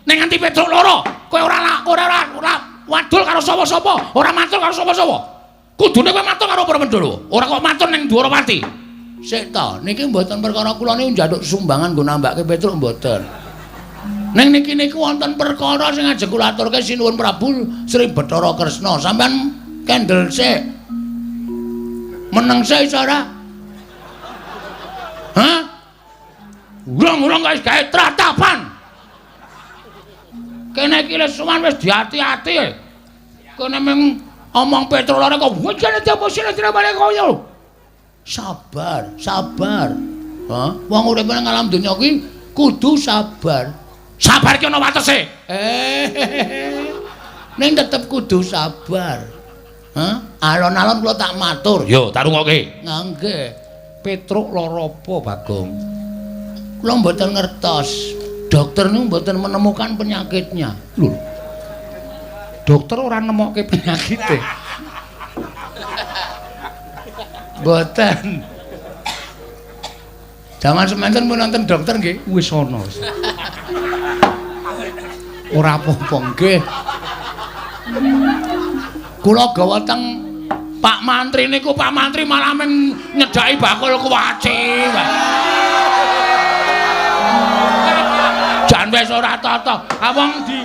Ning nganti Petruk lara, kowe ora ora wadul karo sapa-sapa, ora matur karo sapa-sapa. Kudune kowe matur karo para Pandhawa, ora kok matur ning Dwarawati. Sik ta, niki mboten perkara kula niku njaluk sumbangan nggo nambake Petruk mboten. Ning niki niku wonten perkara sing ajeng kula aturke sinuwun Prabu Sri Bathara Kresna. Sampeyan kendel sik. Meneng sik iso ora? Hah? Urung-urung kok wis gawe tratapan. Kene iki wis sowan wis diati-ati. Kene mung omong Petruk lara kok wujane diaposine balik koyo. Sabar, sabar. Hah? Wong urip nang alam donya kuwi kudu sabar. Sabar ki ana watese. Ning tetep kudu sabar. Hah? Alon-alon kula tak matur. Yo, tak rungokke. Nggih. Petruk lara apa, Bagong? Kula mboten ngertos. Dokter niku mboten menemukan penyakitnya. Lho. Dokter ora nemokke penyakite. Mboten. Jaman semanten pun nonton dokter nggih, wis ana. Ora apa-apa nggih. Kula gawa teng Pak Mantri niku, Pak Mantri malah men nyedhaki bakul kuwaci. Jan wis ora tata. Ha wong di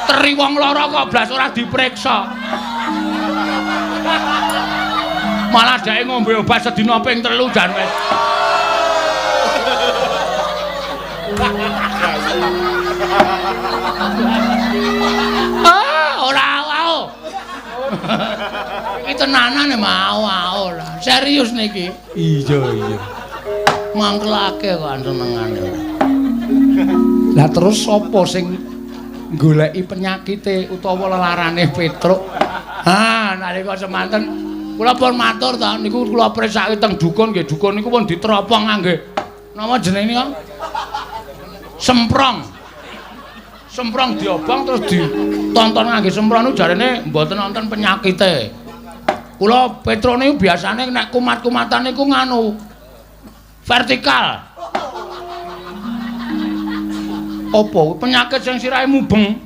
teri wong lara kok blas ora diperiksa. Malah dheke ngombe obat sedina ping 3 jan wis. Ah, ora au. Iki tenanan mau au lah. Serius niki. Iya, iya. Mangkelake kok senengane. Lah terus sapa sing goleki penyakite utawa lelarane Petruk? Ha, nalika semanten kula pun matur ta niku kula presake teng dukun nggih, dukun niku pun diteropong ngangge napa jenenge niku? Semprong. Semprong diobong terus ditonton ngangge semprong niku jarene mboten wonten penyakite. Kula Petruk niku biasane nek kumat-kumatan niku nganu vertikal. Apa penyakit sing sirahe mubeng?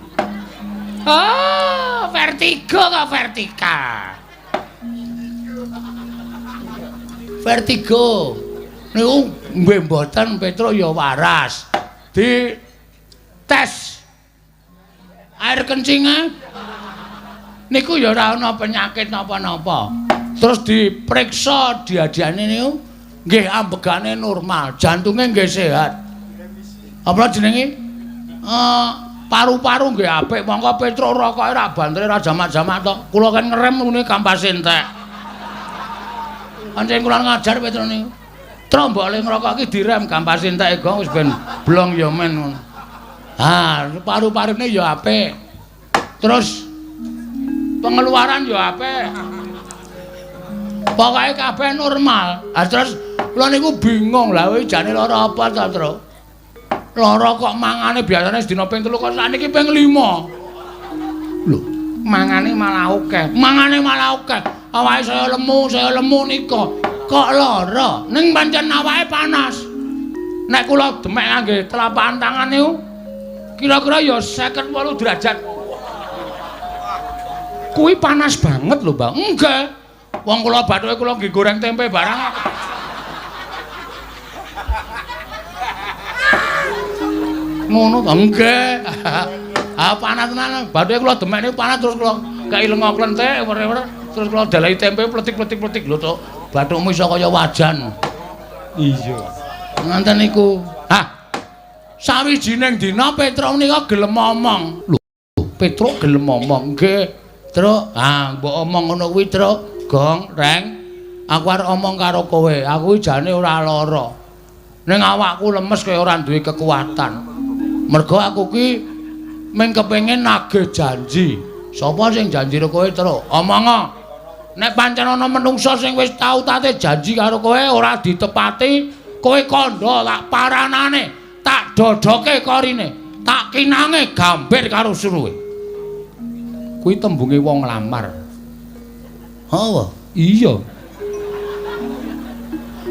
Ah, vertigo kok vertikal. Vertigo. Niku nggih mboten Petruk ya waras. Di tes air kencingnya niku ya ora ana penyakit napa-napa. Terus diperiksa diadiane niku nggih ambegane normal, jantunge nggih sehat. Apa jenenge? Paru-paru nggih apik, mongko Petruk rokoke ra bantere ra jamak-jamak to. Kula kan ngerem ngene kampase entek. Pancen kula ngajar Petruk niku. Truk mbok le ngrokok iki direm kampase entek gong wis ben blong ya men ngono. Ha, paru-parune ya apik. Terus pengeluaran ya apik. Pokoke kabeh normal. Ha terus kula niku bingung lah kuwi jane lara apa to, Truk? Lara kok mangane biasane sedina ping 3 kok sakniki ping 5. Lho, mangane malah akeh. Mangane malah akeh. Awake saya lemu nika. Kok lara? Ning pancen awake panas. Nek kula demek ngangge telapak tangan niku kira-kira ya 58 derajat. Kuwi panas banget lho, Mbak. Enggak. Wong kula bathuke kula nggih goreng tempe barang. Ngono to? Nggih. Ah panas tenan. Bathuke kula demek niku panas terus kula kei lenga klenthek wer-wer terus kula dalahi tempe pletik-pletik-pletik lho to. Bathukmu iso kaya wajan. Iya. Ngoten niku. Hah. Sawijining dina Petruk menika gelem omong. Lho, Petruk gelem omong. Nggih, Truk. Ah, mbok omong ngono kuwi, Truk. Gong, Reng. Aku arep omong karo kowe. Aku iki jane ora lara. Ning awakku lemes kaya ora duwe kekuatan. Mergo aku ki mung kepengin nagih janji. Sapa sing janji karo kowe, Truk? Omongo. Nek pancen ana menungsa sing wis tau tate janji karo kowe ora ditepati, kowe kandha tak paranane, tak dodoke korine, tak kinange gambir karo suruhe. Kuwi tembunge wong nglamar. Hawa? Iya.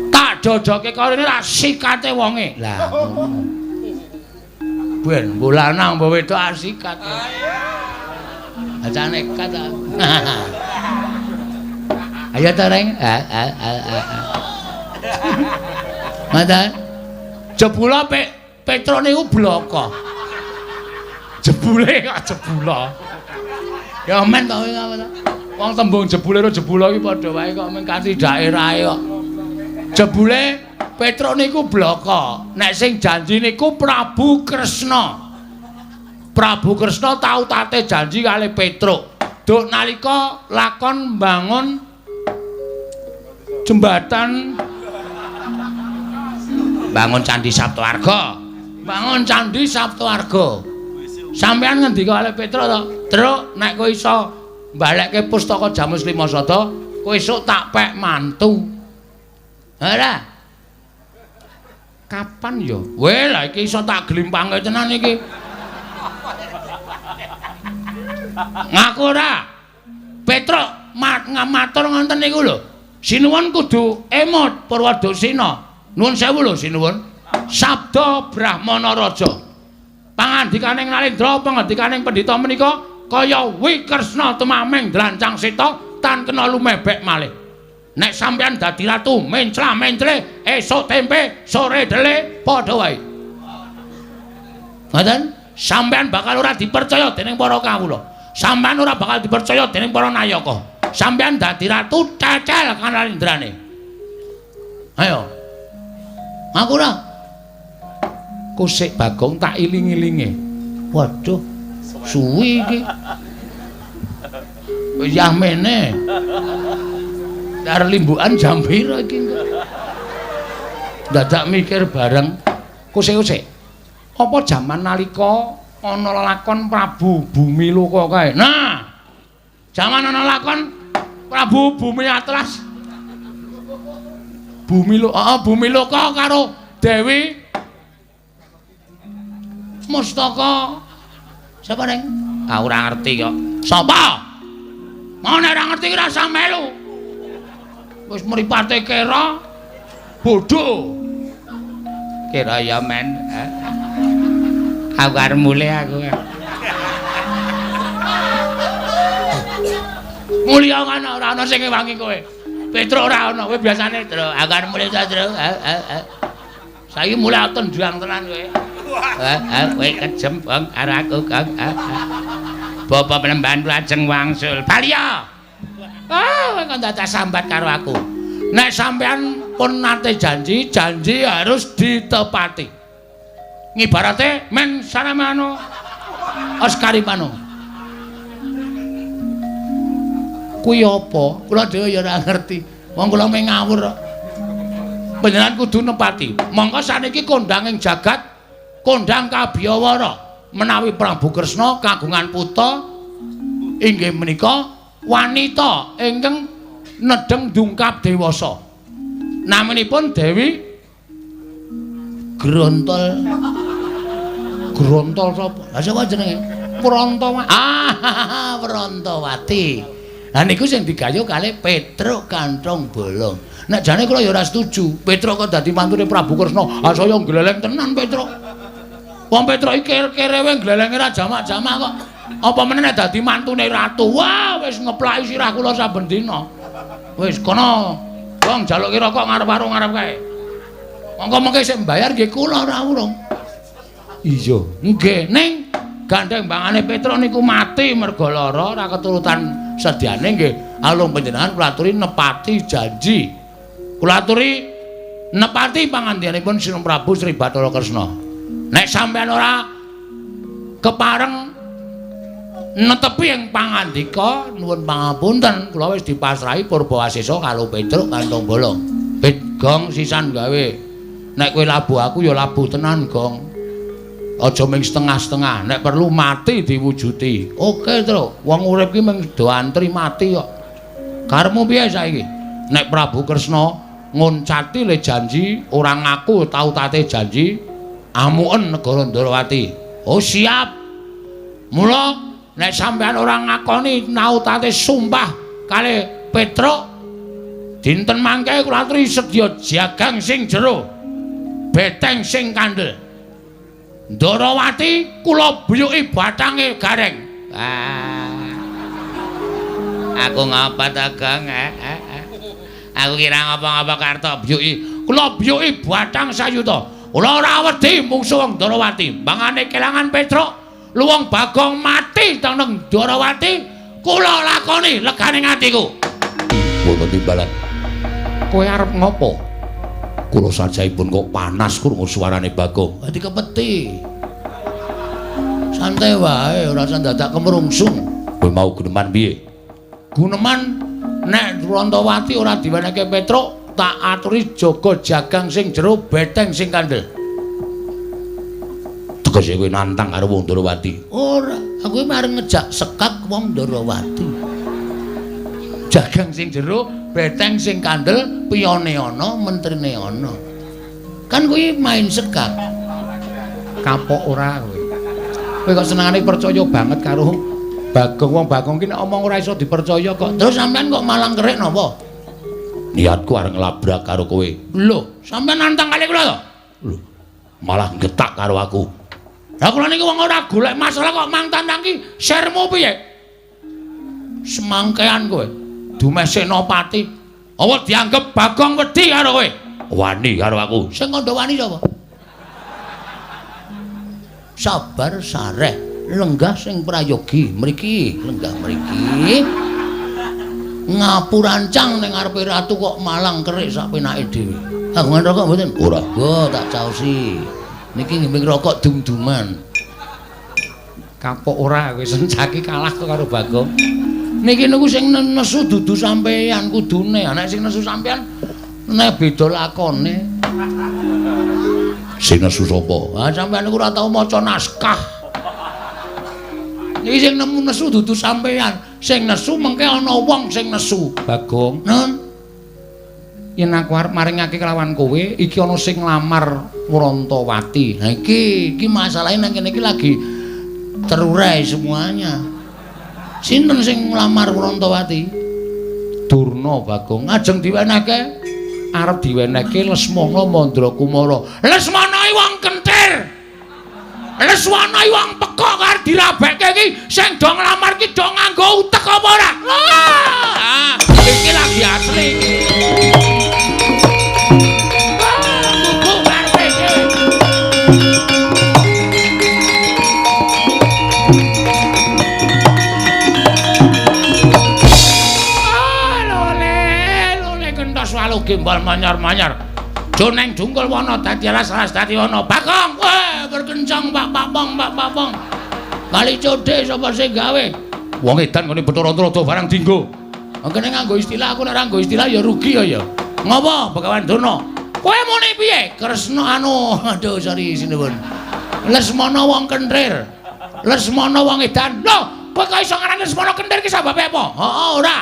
Tak dodoke korine tak sikate wonge. Lah ngono. Ben mbok lanang mbok wedok asikat. Aja nekat. Ayo ta, Reng. Ngoten. Jebula Petruk niku bloko. Jebule kok jebula. Ya men to kuwi apa to? Wong tembung jebule karo jebula iki padha wae kok mung kanthi daerahe kok. Jebule Petruk niku bloko. Nek sing janji niku Prabu Kresna. Prabu Kresna tau tate janji kali Petruk. Duk nalika lakon mbangun jembatan, bangun Candi Saptawarga. Bangun Candi Saptawarga. Sampeyan ngendika kali Petruk to? Truk, nek kowe iso mbalekke pustaka Jamus Lima Sada, kowe esuk tak pek mantu. Ora. Kapan ya? Weh, lah iki iso tak glimpange tenan iki. Ngaku ora? Petruk matur ngoten niku lho. Sinuwun kudu emot Purwadasina. Nuwun sewu lho sinuwun. Sabda Brahmana Raja. Pangandikaning Nalendra, pangandikaning pendhita menika kaya Wikresna tumameng drancang seta tan kena lumebek malih. Nek sampeyan dadi ratu mencla-mencle esuk tempe, sore dele padha wae. Ngoten? Sampeyan bakal ora dipercaya dening para kawula. Sampeyan ora bakal dipercaya dening para nayaka. Sampeyan dadi ratu cecel kanalindrane. Ayo. Aku ora. Kusik Bagong tak iling-ilinge. Waduh, suwi iki. Wis yahmene. Arep limbukan jam pira iki engko? Dadak mikir bareng. Kusik-kusik. Apa jaman nalika ana lelakon Prabu Bumiloka kae? Nah, jaman ana lakon Prabu Bumi Atlas. Bumiloka, Bumiloka karo Dewi Mustaka. Sapa, Neng? Ah, ora ngerti kok. Sapa? Mau nek ora ngerti ki rasa melu. Wis mripate kera bodho. Kira ya men. Aku arep mulih aku. Mulya kan ora ana sing ngewangi kowe. Petruk ora ana, kowe biasane, Tru. Aku arep mulih ta, Tru. Saiki mulih tendang tenan kowe. Kowe kejem, Bang, karo aku, Kang. Bapak Penemban lajeng wangsul. Baliya. Ah, kowe kok dadak sambat karo aku. Nek sampean pun nate janji, janji harus ditepati. Ngibarate men saramano Oskarimano. Kuwi apa? Kula dhewe ya ora ngerti. Wong kula mung ngawur kok. Panjenengan kudu nepati. Mongko saniki kondang ing jagat, kondang kabiyawara. Menawi Prabu Kresna kagungan putra inggih menika wanita ingkang nedheng dungkap dewasa. Naminipun Dewi Grontol. Grontol sapa? Lah sapa jenenge? Prantawati. Ah, Prantawati. Lah niku sing digayuh kalih Petruk Kanthong Bolong. Nek jane kula ya ora setuju. Petruk kok dadi mantune Prabu Kresna. Ah saya gleleng tenan Petruk. Wong Petruk iki kerewe glelenge ra jamak-jamak kok. Apa meneh nek dadi mantune ratu? Wah, wis ngeplaki sirah kula saben dina. Wis kono. Wong njaluke rokok ngarep warung ngarep kae. Monggo mengke sing mbayar nggih kula ora urung. Iya, nggih ning gandeng bangane Petruk niku mati merga lara ora keturutan sediane nggih. Alung panjenengan kula aturi nepati janji. Kula aturi nepati pangandikanipun Sri Prabu Sri Bathara Kresna. Nek sampeyan ora kepareng netepi ing pangandika nuwun pangapunten kula wis dipasrahi Purbawasesa karo Petruk Kanthong Bolong. Pit Gong sisan gawe. Nek kowe labuh aku ya labuh tenan, Gong. Aja ming setengah-setengah, nek perlu mati diwujuti. Oke, Truk. Wong urip ki mung do antri mati kok. Karepmu piye saiki? Nek Prabu Kresna ngoncati le janji, ora ngaku tau tate janji, amuken negara Ndrawati. Oh, siap. Mula nek sampean ora ngakoni nautate sumpah kalih Petruk, dinten mangke kula aturi sedya jagang sing jero, beteng sing kandel. Ndrawati kula buyuki bathange gareng. Ah. Aku ngapa ta, Gong? Aku kira ngapa-ngapa karto buyuki. Kula buyuki bathang sayuta. Kula ora wedi mungsuh wong Ndrawati. Mangane kelangan Petruk, luwung Bagong mati teng Ndrawati, kula lakoni legane atiku. Wonten timbalan. Kowe arep ngopo? Kula sajaipun kok panas krungu suarane Bagong. Dadi kepeti. Santai wae, ora usah dadak kemrungsung. Kowe mau guneman piye? Guneman nek Prantawati ora diwenehke Petruk, tak aturi jaga jagang sing jero, beteng sing kandel. Tegese kowe nantang karo wong Ndrawati. Ora, aku iki arep ngejak sekak wong Ndrawati. Jagang sing jero, beteng sing kandel, piyone ana, mentrine ana. Kan kuwi main sekak. Kapok ora kowe. Kowe kok senengane percaya banget karo Bagong. Wong Bagong ki nek omong ora iso dipercaya kok. Terus sampean kok malang kerik napa? Niatku arep nglabrak karo kowe. Lho, sampean nantang kali kula to? Lho, malah getak karo aku. Lah kula niki wong ora golek masalah kok mang tantang ki sermu piye? Semangkean kowe. Dumeh Senopati. Apa dianggep Bagong wedi karo kowe? Wani karo aku. Sing kandha wani sapa? Sabar sareh, lenggah sing prayogi. Mriki, lenggah mriki. Ngapurancang ning ngarepe ratu kok malang kerik sak penake dhewe. Kagungan rokok mboten? Ora. Go tak caosi. Niki ngimbing rokok dum-duman. Kapok ora kowe sencaki kalah kok karo Bagong. Niki niku sing nesu dudu sampeyan kudune. Nek sing nesu sampeyan nek beda lakone. Sing nesu sapa? Ah sampeyan niku ora tau maca naskah. Niki sing nemu nesu dudu sampeyan. Sing nesu mengke ana wong sing nesu. Bagong, Nun. Yen aku arep maringake kelawan kowe, iki ana sing nglamar Wrantawati. Nah iki masalahe nang kene iki lagi terurai semuanya. Sinten sing nglamar Wrantawati? Durna, Bagong. Ajeng diwenehke? Arep diwenehke Lesmana Mandrakumara. Lesmana iki wong kentir. Lesmana iki wong pekok arep dirabekke iki sing do nglamar iki do nganggo utek apa ora? Ah, iki lagi asli iki. Gembal manyar-manyar. Joneng jungkul wana dadi alas-alas dadi wana. Bagong, weh berkencang Pak Papong, Pak Papong. Kali codhe sapa sing gawe? Wong edan ngene Bathara Antarada barang dinggo. Kene nganggo istilah, aku nek ora nganggo istilah ya rugi ya ya. Ngopo Begawan Durna? Kowe muni piye? Kresna anu, aduh sorry sinuwun. Lesmana wong kentir. Lesmana wong edan. Lho, kowe kok iso ngarani Lesmana kentir ki sababe apa? Heeh, ora.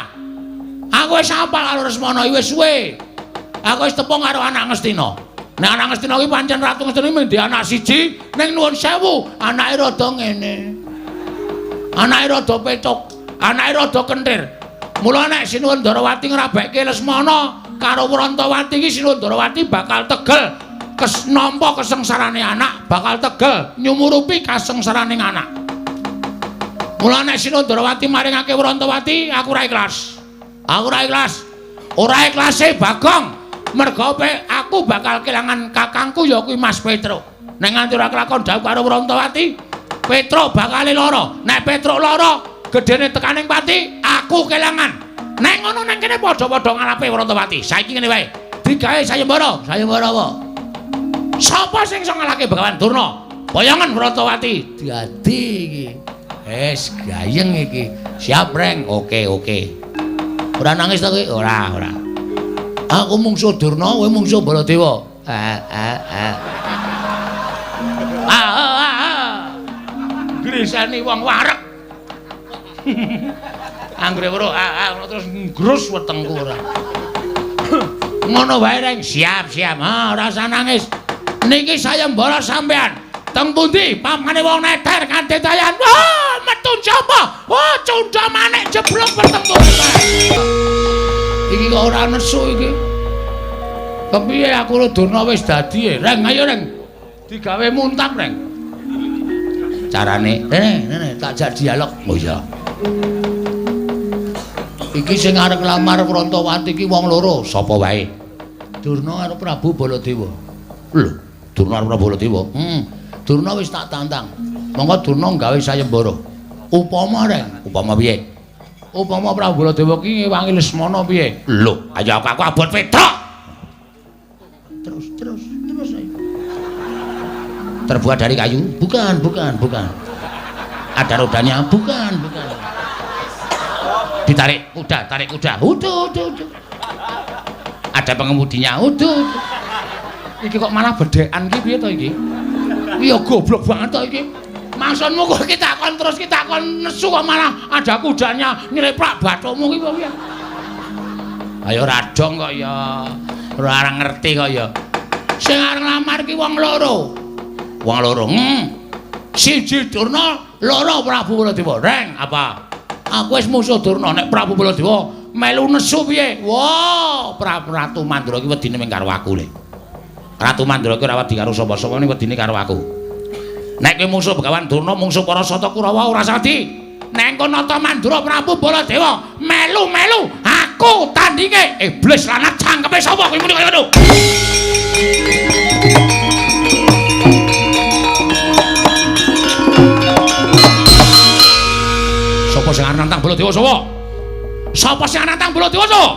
Aku wis hafal karo Lesmana iki wis suwe. Aku wis tepung karo anak Ngastina. Nek anak Ngastina kuwi pancen Ratu Ngastina mung anak siji, ning nuwun sewu, anake rada ngene. Anake rada pecuk, anake rada kentir. Mula nek Sinuwun Ndarawati ngrabekke Lesmana karo Wrantawati iki Sinuwun Ndarawati bakal tegel nampa kesengsarane anak, bakal tegel nyumurupi kasengsarane anak. Mula nek Sinuwun Ndarawati maringake Wrantawati, aku ora ikhlas. Aku ora ikhlas. Ora ikhlase Bagong. Mergo aku bakal kelangan kakangku ya kuwi Mas Petruk. Nek nganti ora kelakon dhawuh karo Wrantawati, Petruk bakal lara. Nek Petruk lara, gedene tekaning pati, aku kelangan. Nek ngono nang kene padha-padha ngalape Wrantawati. Saiki ngene wae. Digawe sayembara. Sayembara apa? Sapa sing iso ngalahke Begawan Durna? Boyongan Wrantawati. Dadi iki. Wis gayeng iki. Siap, Reng. Oke, oke. Ora nangis ta kowe? Ora, ora. Aku mungsuh Durna, kowe mungsuh Baladewa. Grisani wong wareg. Anggere weruh terus ngrus wetengku ora. Ngono wae, Reng. Siap, siap. Ha, ora usah nangis. Niki sayembara sampean. Teng pundi pamane wong neter kanthi tayan. Wah, metu sapa? Wah, cundha manik jeblok wetengku. Iki kok ora nesu iki. Kepiye aku karo Durna wis dadi e? Reng, ayo Reng. Digawe muntap, Reng. Carane, rene, rene tak jak dialog. Oh iya. Iki sing arep nglamar Wrantawati iki wong loro, sapa wae? Durna karo Prabu Baladewa. Lho, Durna karo Prabu Baladewa. Durna wis tak tantang. Monggo Durna gawe sayembara. Upama, Reng, upama piye? Upama Prabu Baladewa ki ngewangi Lesmana piye? Lho, ayo aku abot Petruk. Terus, terus, terus ayo. Terbuat dari kayu? Bukan, bukan, bukan. Ada rodanya? Bukan, bukan. Ditarik kuda, tarik kuda. Uduh, uduh, uduh. Ada pengemudinya? Uduh, uduh. Iki kok malah bedhekan ki piye to iki? Iya goblok banget to iki. Maksudmu kok kita kon terus kita kon nesu kok malah ada kudanya nyleprak bathukmu ki piye? Ayo radong kok ya. Ora ngerti kok ya. Sing arep nglamar ki wong loro. Wong loro. Siji Durna, loro Prabu Baladewa. Reng, apa? Aku wis musuh Durna, nek Prabu Baladewa melu nesu piye? Wah, Prabu Ratu Mandura ki wedine mung karo aku le. Ratu Mandura ki ora wedi karo sapa-sapa, ning wedine karo aku. Nek kowe musuh Begawan Durna, mungsuh para Sata Kurawa ora sadi. Nek kono Nata Mandura Prabu Baladewa melu-melu aku tandinge. Iblis lanat cangkeme sapa kowe muni kaya ngono? Sapa sing arep nantang Baladewa sapa? Sapa sing nantang Baladewa sapa?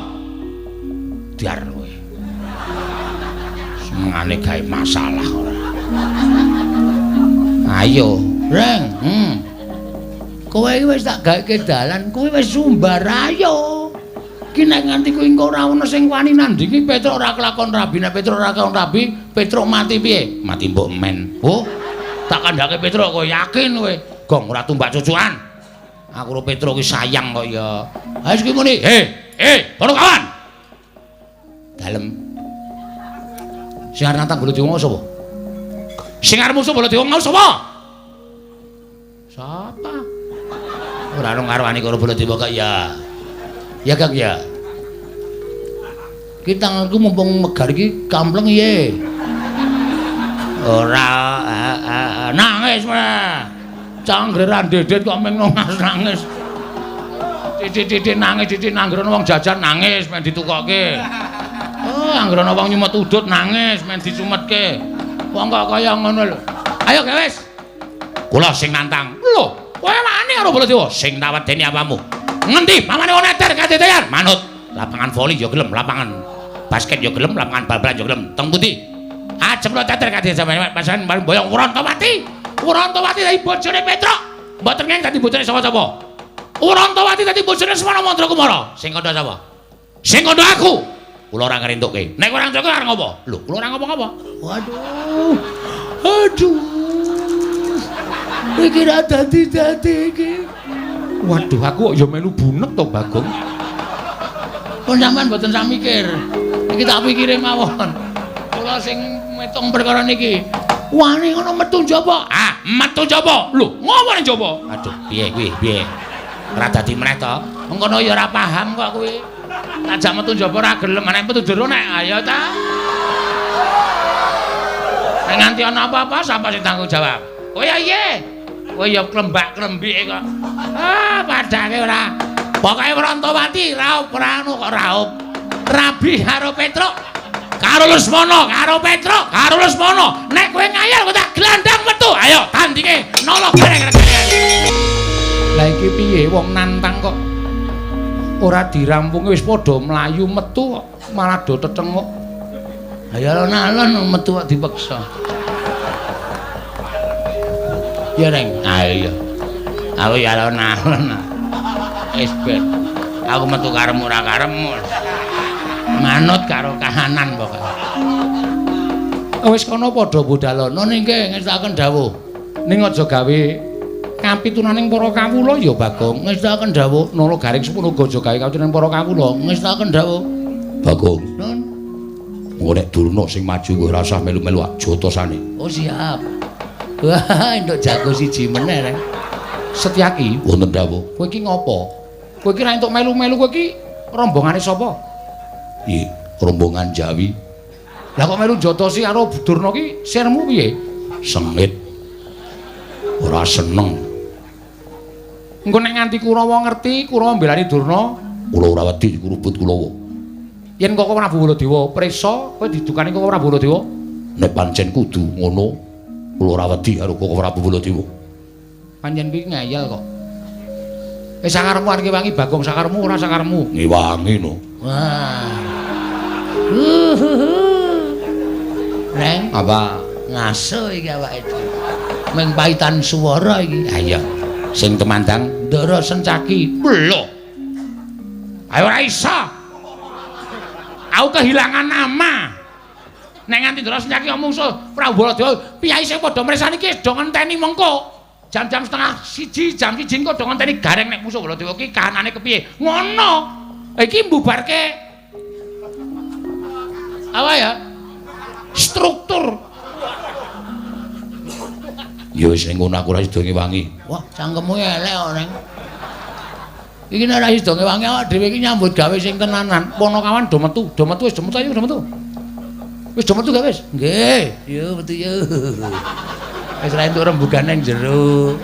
Diar kowe. Senengane gawe masalah ora. Ayo, Reng. Kowe iki wis tak gawekke dalan, kowe wis sumbar ayo. Ki nek nganti kuwi engko ora ana sing wani nandingi Petruk ora kelakon rabi, nek Petruk ora kelakon rabi, Petruk mati piye? Mati mbok men. Oh, tak kandhake Petruk kowe yakin kowe. Gong ora tumbak cucukan. Aku karo Petruk ki sayang kok ya. Ha wis kuwi muni, "He, para kawan." Dalem. Sing arep nantang Baladewa sapa? Sing arep musuh Baladewa mau sapa? Sapa? Ora ono ngarwani karo Baladewa kok ya. Ya Kang ya. Ki tanganku mumpung megar iki kampleng piye? Ora nangis meneh. Canggre ra ndedet kok meng nangis. Titik-titik nangis, titik nanggrono wong jajan nangis men ditukokke. Oh, anggrono wong nyumet udut nangis men dicumetke. Wong kok kaya ngono lho. Ayo wis. Kula sing nantang. Lho, kowe wani karo Baladewa? Sing tak wedeni apamu? Ngendi pamane wong eter kadetean? Manut. Lapangan voli ya gelem, lapangan basket ya gelem, lapangan bal-balan ya gelem. Teng pundi? Ajem lo teter kadetean sampeyan boyong Wrontowati. Wrontowati dadi bojone Petruk. Mboten ngeng dadi bojone sapa-sapa. Wrontowati dadi bojone Semana Mandrakumara. Sing kandha sapa? Sing kandha aku. Kula ora ngrentukke. Nek ora ngrentukke arep ngopo? Lho, kula ora ngopo-ngopo. Waduh. Aduh. Iki ra dadi-dadi iki. Waduh, aku kok ya melu bunek to, Bagong. Pun sampean mboten sak mikir. Iki tak pikire mawon. Kula sing metung perkara niki. Wani ngono metu njaba. Ah, metu njaba. Lho, ngopo ning njaba? Aduh, piye kuwi? Piye? Ora dadi meneh to. Mengkono ya ora paham kok kuwi. Tajak metu njaba ora gelem, nek metu jero nek ayo ta. Nek nganti ana apa-apa sapa sing tanggung jawab? Kowe ya iye. Kowe ya klembak-klembike kok. Ah, padake ora. Pokoke Wrontowati raup ora anu kok raup. Rabi karo Petruk. Karo Lesmana, karo Petruk, karo Lesmana. Nek kowe ngayal kowe tak glandang metu. Ayo tandinge nolo gareng. Lah iki piye wong nantang kok ora dirampungi wis padha mlayu metu kok malah do tetenguk. Ayo alon-alon metu kok dipeksa. Ya Reng, ayo. Aku ya alon-alon. Wis ben. Aku metu karepmu ora karepmu. Manut karo kahanan pokoke. Wis kono padha budalono ningke ngestakaken dawuh. Ning aja gawe kapitunaning para kawula ya Bagong. Ngestakaken dawuh Nala Garing sepuluh aja gawe kapitunaning para kawula. Ngestakaken dawuh Bagong. Nun. Engko nek Durna sing maju kowe ora usah melu-melu jotosane. Oh siap. Wah, entuk jago siji meneh Reng. Setyaki wonten dawuh. Kowe iki ngopo? Kowe iki ra entuk melu-melu, kowe iki rombongane sapa? Iya, rombongan Jawi. Lah kok melu jotosi karo Durna ki sirmu piye? Sengit. Ora seneng. Engko nek nganti Kurawa ngerti, Kurawa mbelani Durna, kula ora wedi kurubut Kurawa. Yen Koko Prabu Baladewa prisa, kowe didukani Koko Prabu Baladewa? Nek pancen kudu ngono, kula ora wedi karo Koko Prabu Baladewa. Pancen kuwi ngeyel kok. Wis sakarepmu arep ngewangi Bagong, sakarepmu ora sakarepmu? Ngewangi no. Wah. Reng, apa ngaso iki awake dhewe. Ming paitan swara iki. Ha iya. Sing temandang Ndara Sencaki. Lho. Ayo ora iso. Aku kehilangan nama. Nek nganti Ndara Sencaki mungsuh Prabu Baladewa, piyai sing padha mresani iki do ngenteni mengko. Jam-jam 12:30, jam 1 engko do ngenteni gareng nek musuh Baladewa ki kahanane kepiye. Ngono. Iki mbubarke apa ya? Struktur. Ya wis ning ngono aku ora sida ngewangi. Wah, cangkemmu elek kok, Neng. Iki nek ora sida ngewangi awak dhewe iki nyambut gawe sing tenanan. Ponokawan do metu, do metu wis do metu ayo do metu. Wis do metu gak wis? Nggih. Yo metu yo. Wis ra entuk rembugan nang jero.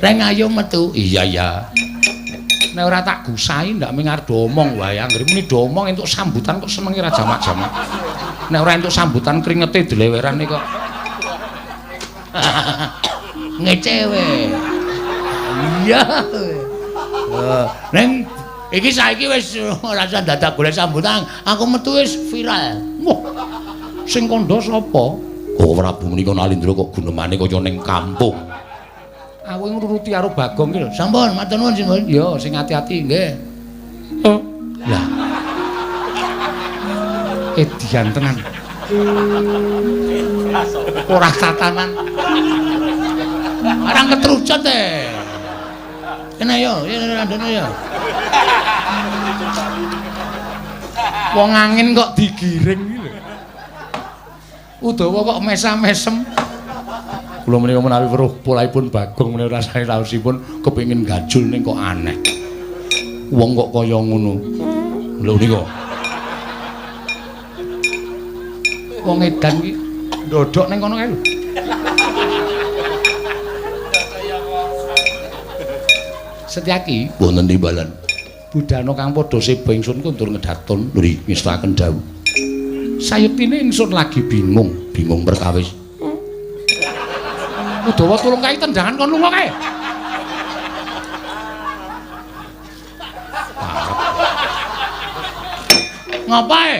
Reng ayo metu. Iya iya. Nek ora tak gusahi ndak ming arep do omong wae. Anggere muni do omong entuk sambutan kok senenge ra jamak-jamak. Nek ora entuk sambutan kringete dlewerane kok. Ngece we. Iya. Neng Iki saiki wis ora usah dadak golek sambutan, aku metu wis viral. Wah. Sing kandha sapa? Oh, Prabu menika Nalindra kok gunemane kaya ning kampung. Aku ngruruti karo Bagong ki lho. Sampun, matur nuwun Simbun. Ya, sing ati-ati nggih. Oh. Lah. Edian tenan. Ora tatanan. Arang ketrucut e. Kene yo, ya randone yo. Wong angin kok digiring iki lho. Udawa kok mesam-mesem. Kula menika menawi weruh polahipun Bagong menika rasane raosipun kepengin gajul ning kok aneh. Wong kok kaya ngono. Lho nika. Wong edan iki ndodhok ning kono kae lho. Setyaki wonten timbalan. Budhana kang padha seba ingsun kundur ngedaton nggih ngestakaken dawuh. Sayektine ingsun lagi bingung, bingung perkawis. Udawa tulung kae tendangan kon lunga kae. Ngapae?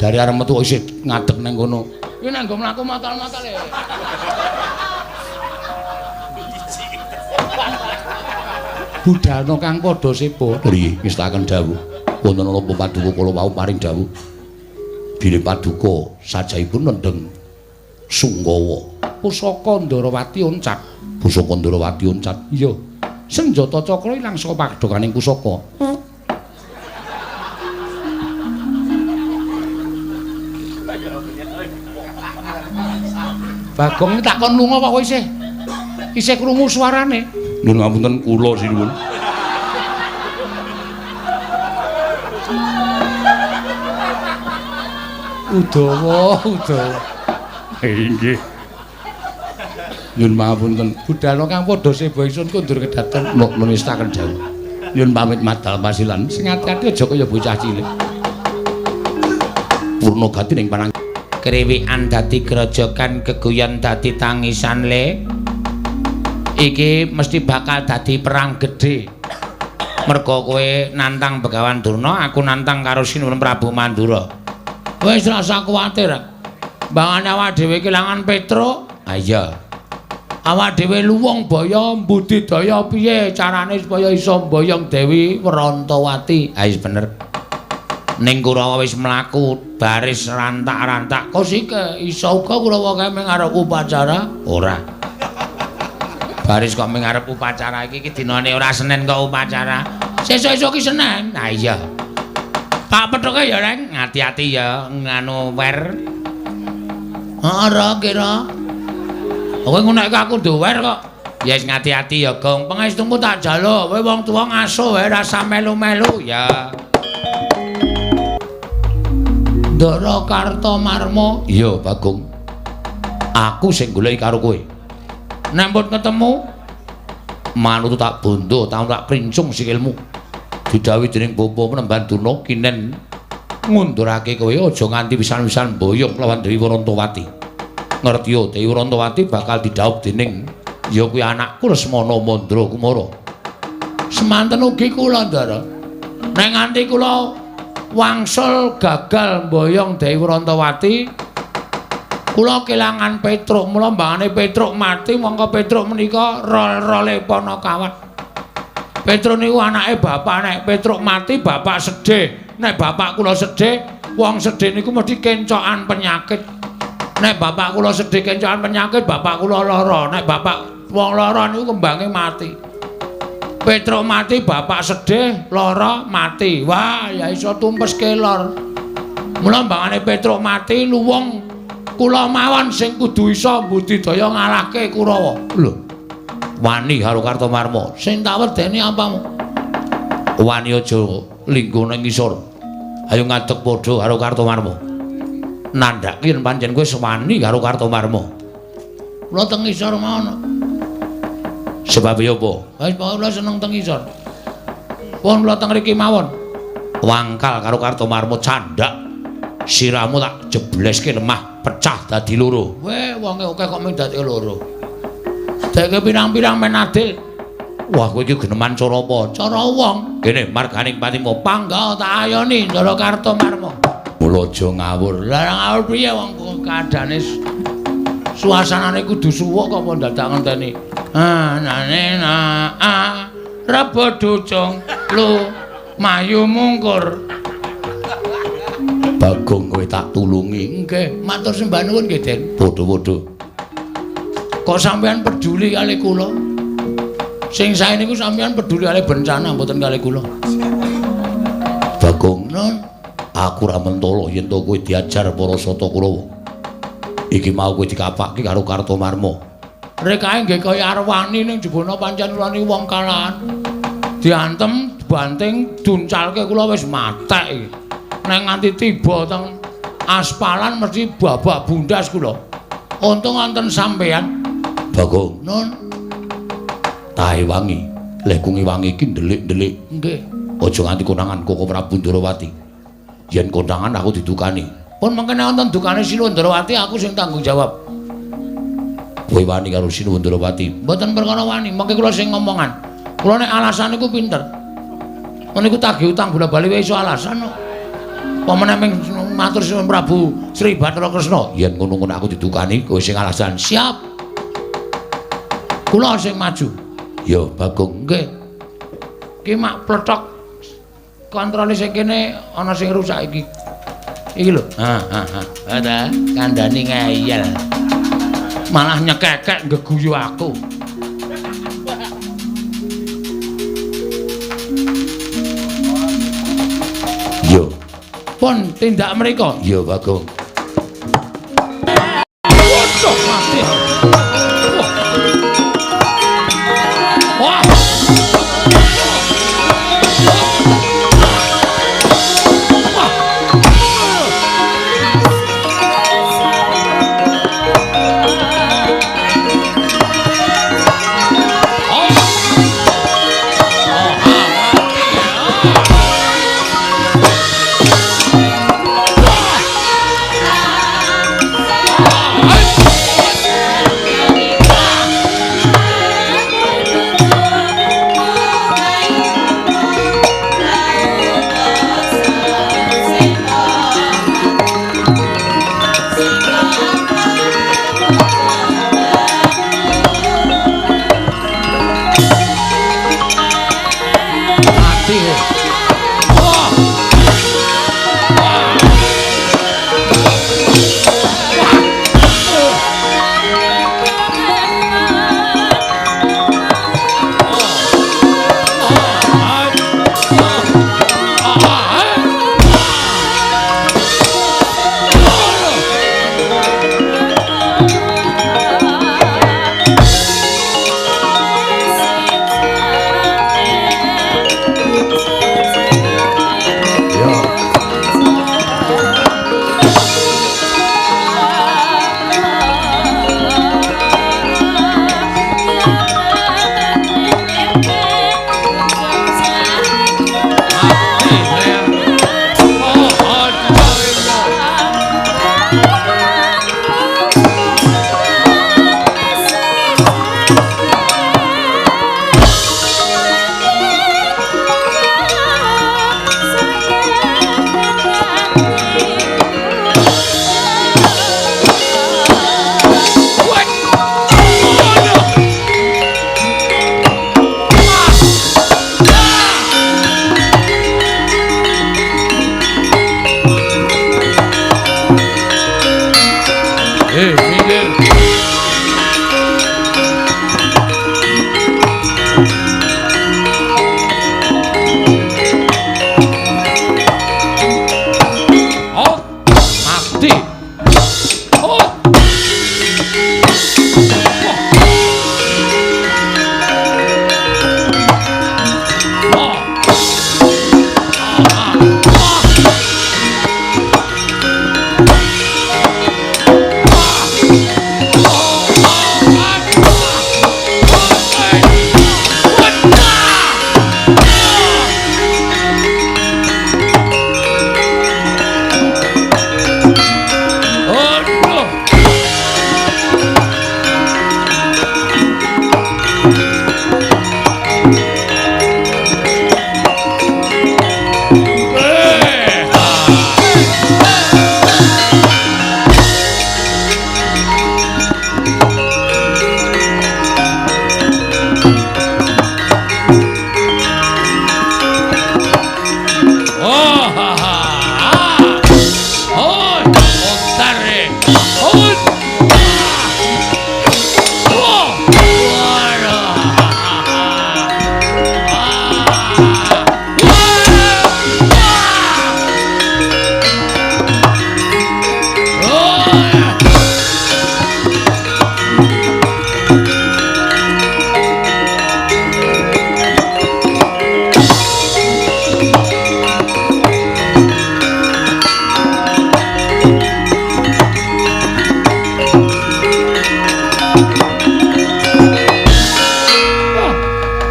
Jare arep metu isih ngadeg nang kono. Kuwi nek nggo mlaku matal-matal e. Budhana kang padha seba nggih ngestakaken dawuh. Wonten napa paduka kula wau paring dawuh. Bilih paduka sajaipun nendheng Sunggawa. Pusaka Ndorowati oncat. Pusaka Ndorowati oncat. Iya. Senjata cakra ilang saka padhokaning pusaka. Bagong tak kon lunga kok isih. Isih krungu suarane. Nyuwun ngapunten kula sinuwun. Udawa, udawa. Nggih. Nyuwun pangapunten. Budhana kang padha seba ingsun kundur kedaton nunistaken dawuh. Nyuwun pamit madal pasilan. Sing ati-ati aja kaya bocah cilik. Purna gati ning panang kriwikan dadi grojogan geguyon dadi tangisan le. Iki mesti bakal dadi perang gedhe. Merga kowe nantang Begawan Durna, aku nantang karo Sinuwun Prabu Mandura. Wis rasa kuwatir. Mbangane awak dhewe kelangan Petruk. Ha iya. Awak dhewe luwung baya mbudidaya piye carane supaya iso mboyong Dewi Wrantawati. Ha wis bener. Ning Kurawa wis mlaku baris rantak-rantak. Kosike iso uga Kurawa kae mung arep upacara? Ora. Baris kok mung arep upacara iki iki dinane ora Senin kok upacara. Sesuk-esuk ki Senin. Ha iya. Tak pethuke ya, Reng. Ati-ati ya nganu wer. Ora kira. Kowe ngono aku duwer kok. Ya wis ngati-ati ya, Gong. Pangestumu tak jaluk. Kowe wong tuwa ngaso wae rasa melu-melu ya. Ndara Kartomarma. Iya, Bagong. Aku sing goleki karo kowe. Nek mbut ketemu manut tak bondo, tak princung sikilmu. Didhawuhi dening Bapa Penemban Durna kinen ngundurake kowe aja nganti pisan-pisan mboyong lawan Dewi Wrantawati. Ngerti yo Dewi Wrantawati bakal didhawuh dening ya kuwi anakku Lesmana Mandra Kumara. Semanten ugi kula, Ndara. Nek nganti kula wangsul gagal mboyong Dewi Wrantawati, kula kelangan Petruk. Mula mbangane Petruk mati, mongko Petruk menika rol-role Panakawan. Petruk niku anake bapak. Nek Petruk mati bapak sedih. Nek bapak kula sedih, wong sedih niku mesti kencokan penyakit. Nek bapak kula sedih kencokan penyakit, bapak kula lara. Nek bapak wong lara niku kembange mati. Petruk mati, bapak sedih, lara, mati. Wah, ya iso tumpes kelor. Mula mbangane Petruk mati, luwung kula mawon sing kudu iso mbudidaya ngalahke Kurawa. Lho. Wani karo Kartomarma. Sing tak wedeni apamu? Wani aja lingguh ning ngisor. Ayo ngadeg padha karo Kartomarma. Nandhake yen pancen kowe wani karo Kartomarma. Kula teng ngisor mawon. Sebab ya apa? Wis pokoke kula seneng teng ngisor. Pun kula teng mriki mawon. Wangkal karo Kartomarma candhak. Sirahmu tak jebleske lemah pecah dadi loro. Weh, wonge akeh kok mung dadi loro. Deke pirang-pirang men adil. Wah, kowe iki geneman cara apa? Cara wong. Kene marganing patimu pangga tak ayoni Ndara Kartomarma. Mula aja ngawur. Lah ngawur piye wong kaadane suasanane kudu suwuk kok apa dadak ngenteni. Anane na a rebo ducung lu mayu mungkur. Bagong kowe tak tulungi. Nggih, matur sembah nuwun nggih, Den. Padha-padha. Kok sampean peduli kali kula? Sing sae niku sampean peduli kali bencana mboten kali kula. Bagong, nun, aku ora mentolo yen to kowe diajar para Sata Kurawa. Iki mau kowe dikapake karo Kartomarma. Rekae nggih kaya arwani ning jebana pancen kula niku wong kalahan. Diantem, dibanting, duncalke kula wis matek iki. Nek nganti tiba teng aspalan mesti babak bundas kula. Untung wonten sampean. Bagong, nun. Tahe wangi, leh kungi wangi iki ndelik-ndelik. Nggih. Aja nganti konangan Koko Prabu Ndrawati. Yen konangan aku didukani. Pun mengkene wonten dukane Sinuwun Ndrawati aku sing tanggung jawab. Kowe wani karo Sinuwun Ndrawati? Mboten perkara wani, mengke kula sing ngomongan. Kula nek alasan niku pinter. Niku tagih utang bola-bali wae iso alasan kok. Pamene ming matur Sinuwun Prabu Sri Bathara Kresna, yen ngono-ngono aku didukani kowe sing alasan. Siap. Kula sing maju. Ya Bagong, nggih. Ki mak plethok kontrole sing kene ana sing rusak iki. Iki lho. Ha ha ha. Ta kandhani ngeyel. Malah nyekekek nggeguyu aku. Yo. Pun tindak mriko. Ya Bagong. Waduh mati. Wah.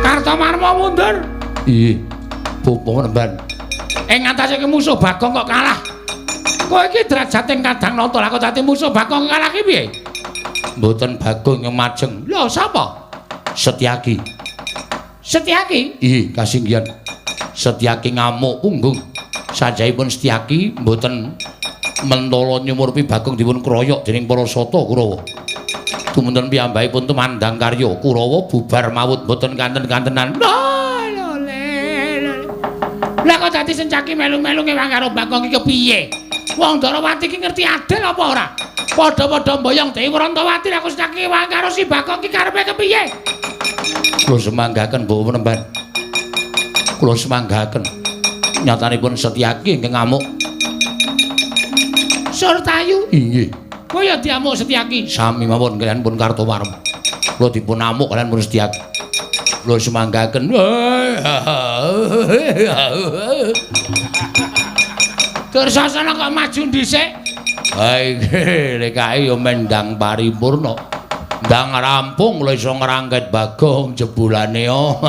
Kartomarma mundur. Iya, Bapak Nemban. Ing ngatasé musuh Bagong kok kalah. Kowe iki derajate kadang nata lah kok dadi musuh Bagong kalah ki piye? Mboten Bagong yang majeng. Lho sapa? Setyaki. Setyaki? Iya, kasinggihan. Setyaki ngamuk punggung. Sajahipun Setyaki mboten mentala nyumurpi Bagong dipun kroyok dening para sata Kurawa. Tumunten piyambakipun tumandang karya Kurawa bubar mawut mboten kanten-kantenan. Lah kok dadi Setyaki melu-melu ngewang karo Bagong iki kepiye? Wong Ndarawati iki ngerti adil apa ora? Padha-padha mboyong Dewi Wrantawati lah kok Setyaki ngewang karo si Bagong iki karepe kepiye? Kula semanggaken Bapak Penemban. Kula semanggaken. Nyatanipun Setyaki ingkang ngamuk. Surtayu? Inggih. Kowe ya diamuk Setyaki? Sami mawon kaliyan pun Kartomarma. Kula dipun amuk kaliyan pun Setyaki. Kula semanggaken. Dursasana kok maju dhisik? Ha iki lek kae ya mendang paripurna. Ndang rampung lho iso ngrangket Bagong jebulane yo.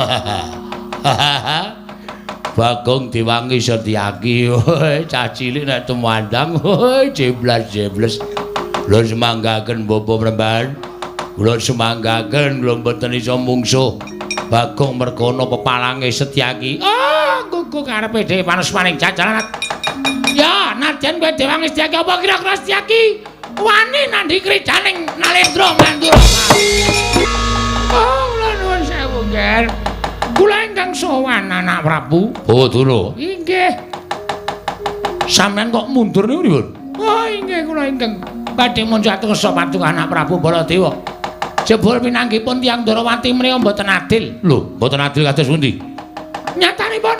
Bagong diwangi Setyaki. Cah cilik nek tumandang jeblas-jebles. Kula semanggaken Bapak Premban. Kula semanggaken kula mboten iso mungsuh Bagong merga ana pepalange Setyaki. Oh, gugu karepe dhewe panusmaning jajaran. Ya, nadyan kowe diwangi Setyaki apa kira-kira Setyaki wani nandhi krijaning Nalendra Mandura. Oh, kula nuwun sewu, Nger. Kula ingkang sowan anak Prabu. Oh, Durna. Inggih. Sampeyan kok mundur niku pripun? Oh, inggih kula ingkang badhe munjat kersa paduka anak Prabu Baladewa. Jebul pinanggipun tiyang Ndarawati menika mboten adil. Lho, mboten adil kados pundi? Nyatanipun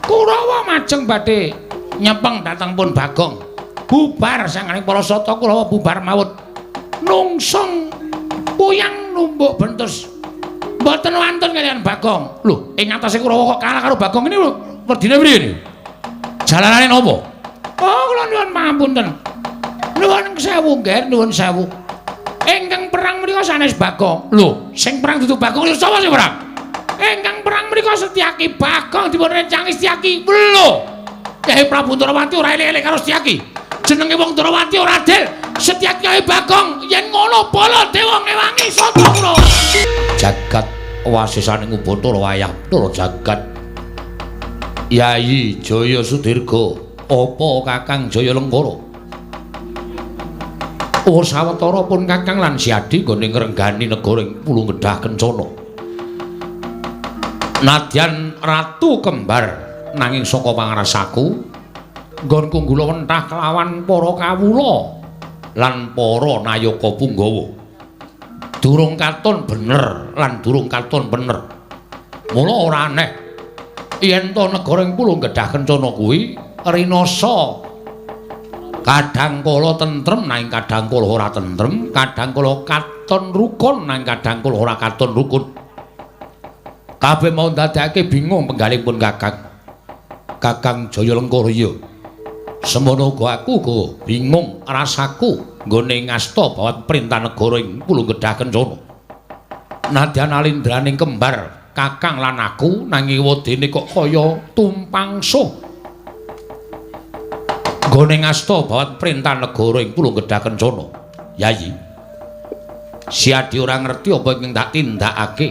Kurawa majeng badhe nyepeng dhateng pun Bagong. Bubar sanganing para sata Kurawa bubar mawut. Nungsung puyang numbuk bentus. Mboten wantun kaliyan Bagong. Lho, ing atase Kurawa kok kalah karo Bagong ini werdine priye niku? Jalanane napa? Oh, kula nyuwun pangapunten. Nuwun sewu, Nger, nuwun sewu. Ingkang perang menika sanes Bagong. Lho, sing perang dudu Bagong, sapa sing perang? Ingkang perang menika Setyaki. Bagong dipun rencangi Setyaki. Lho, Kyai Prabu Ndarawati ora elek-elek karo Setyaki. Jenenge wong Ndarawati ora adil. Setyaki kaya Bagong, yen ngono Baladewa ngewangi sata Kurawa. Jagat wasisaning Ubathara wayah Bathara jagat. Yayi Jaya Sudirga, apa Kakang Jaya Lengkara? Oh, sawetara pun Kakang lan Siadi nggone ngrenggani negara ing Pulung Gedhah Kencana. Nadyan Ratu Kembar nanging saka pangrasaku nggonku nggula wentah kelawan para kawula lan para nayaka punggawa. Durung katon bener lan durung katon bener. Mula ora aneh yen to negara ing Pulung Gedhah Kencana kuwi rinasa kadang kala tentrem nanging kadang kala ora tentrem, kadang kala katon rukun nanging kadang kala ora katon rukun. Kabeh mau ndadekake bingung penggalipun Kakang. Kakang Jaya Lengkara iya. Semono uga aku uga bingung rasaku nggone ngasta bawat perintah negara ing Pulung Gedhah Kencana. Nadyan alindraning kembar Kakang lan aku nanging wedene kok kaya tumpang suh. Nggone ngasta bawat perintah negara ing Pulung Gedhah Kencana. Yayi, Siadi ora ngerti apa ingkang tak tindakake.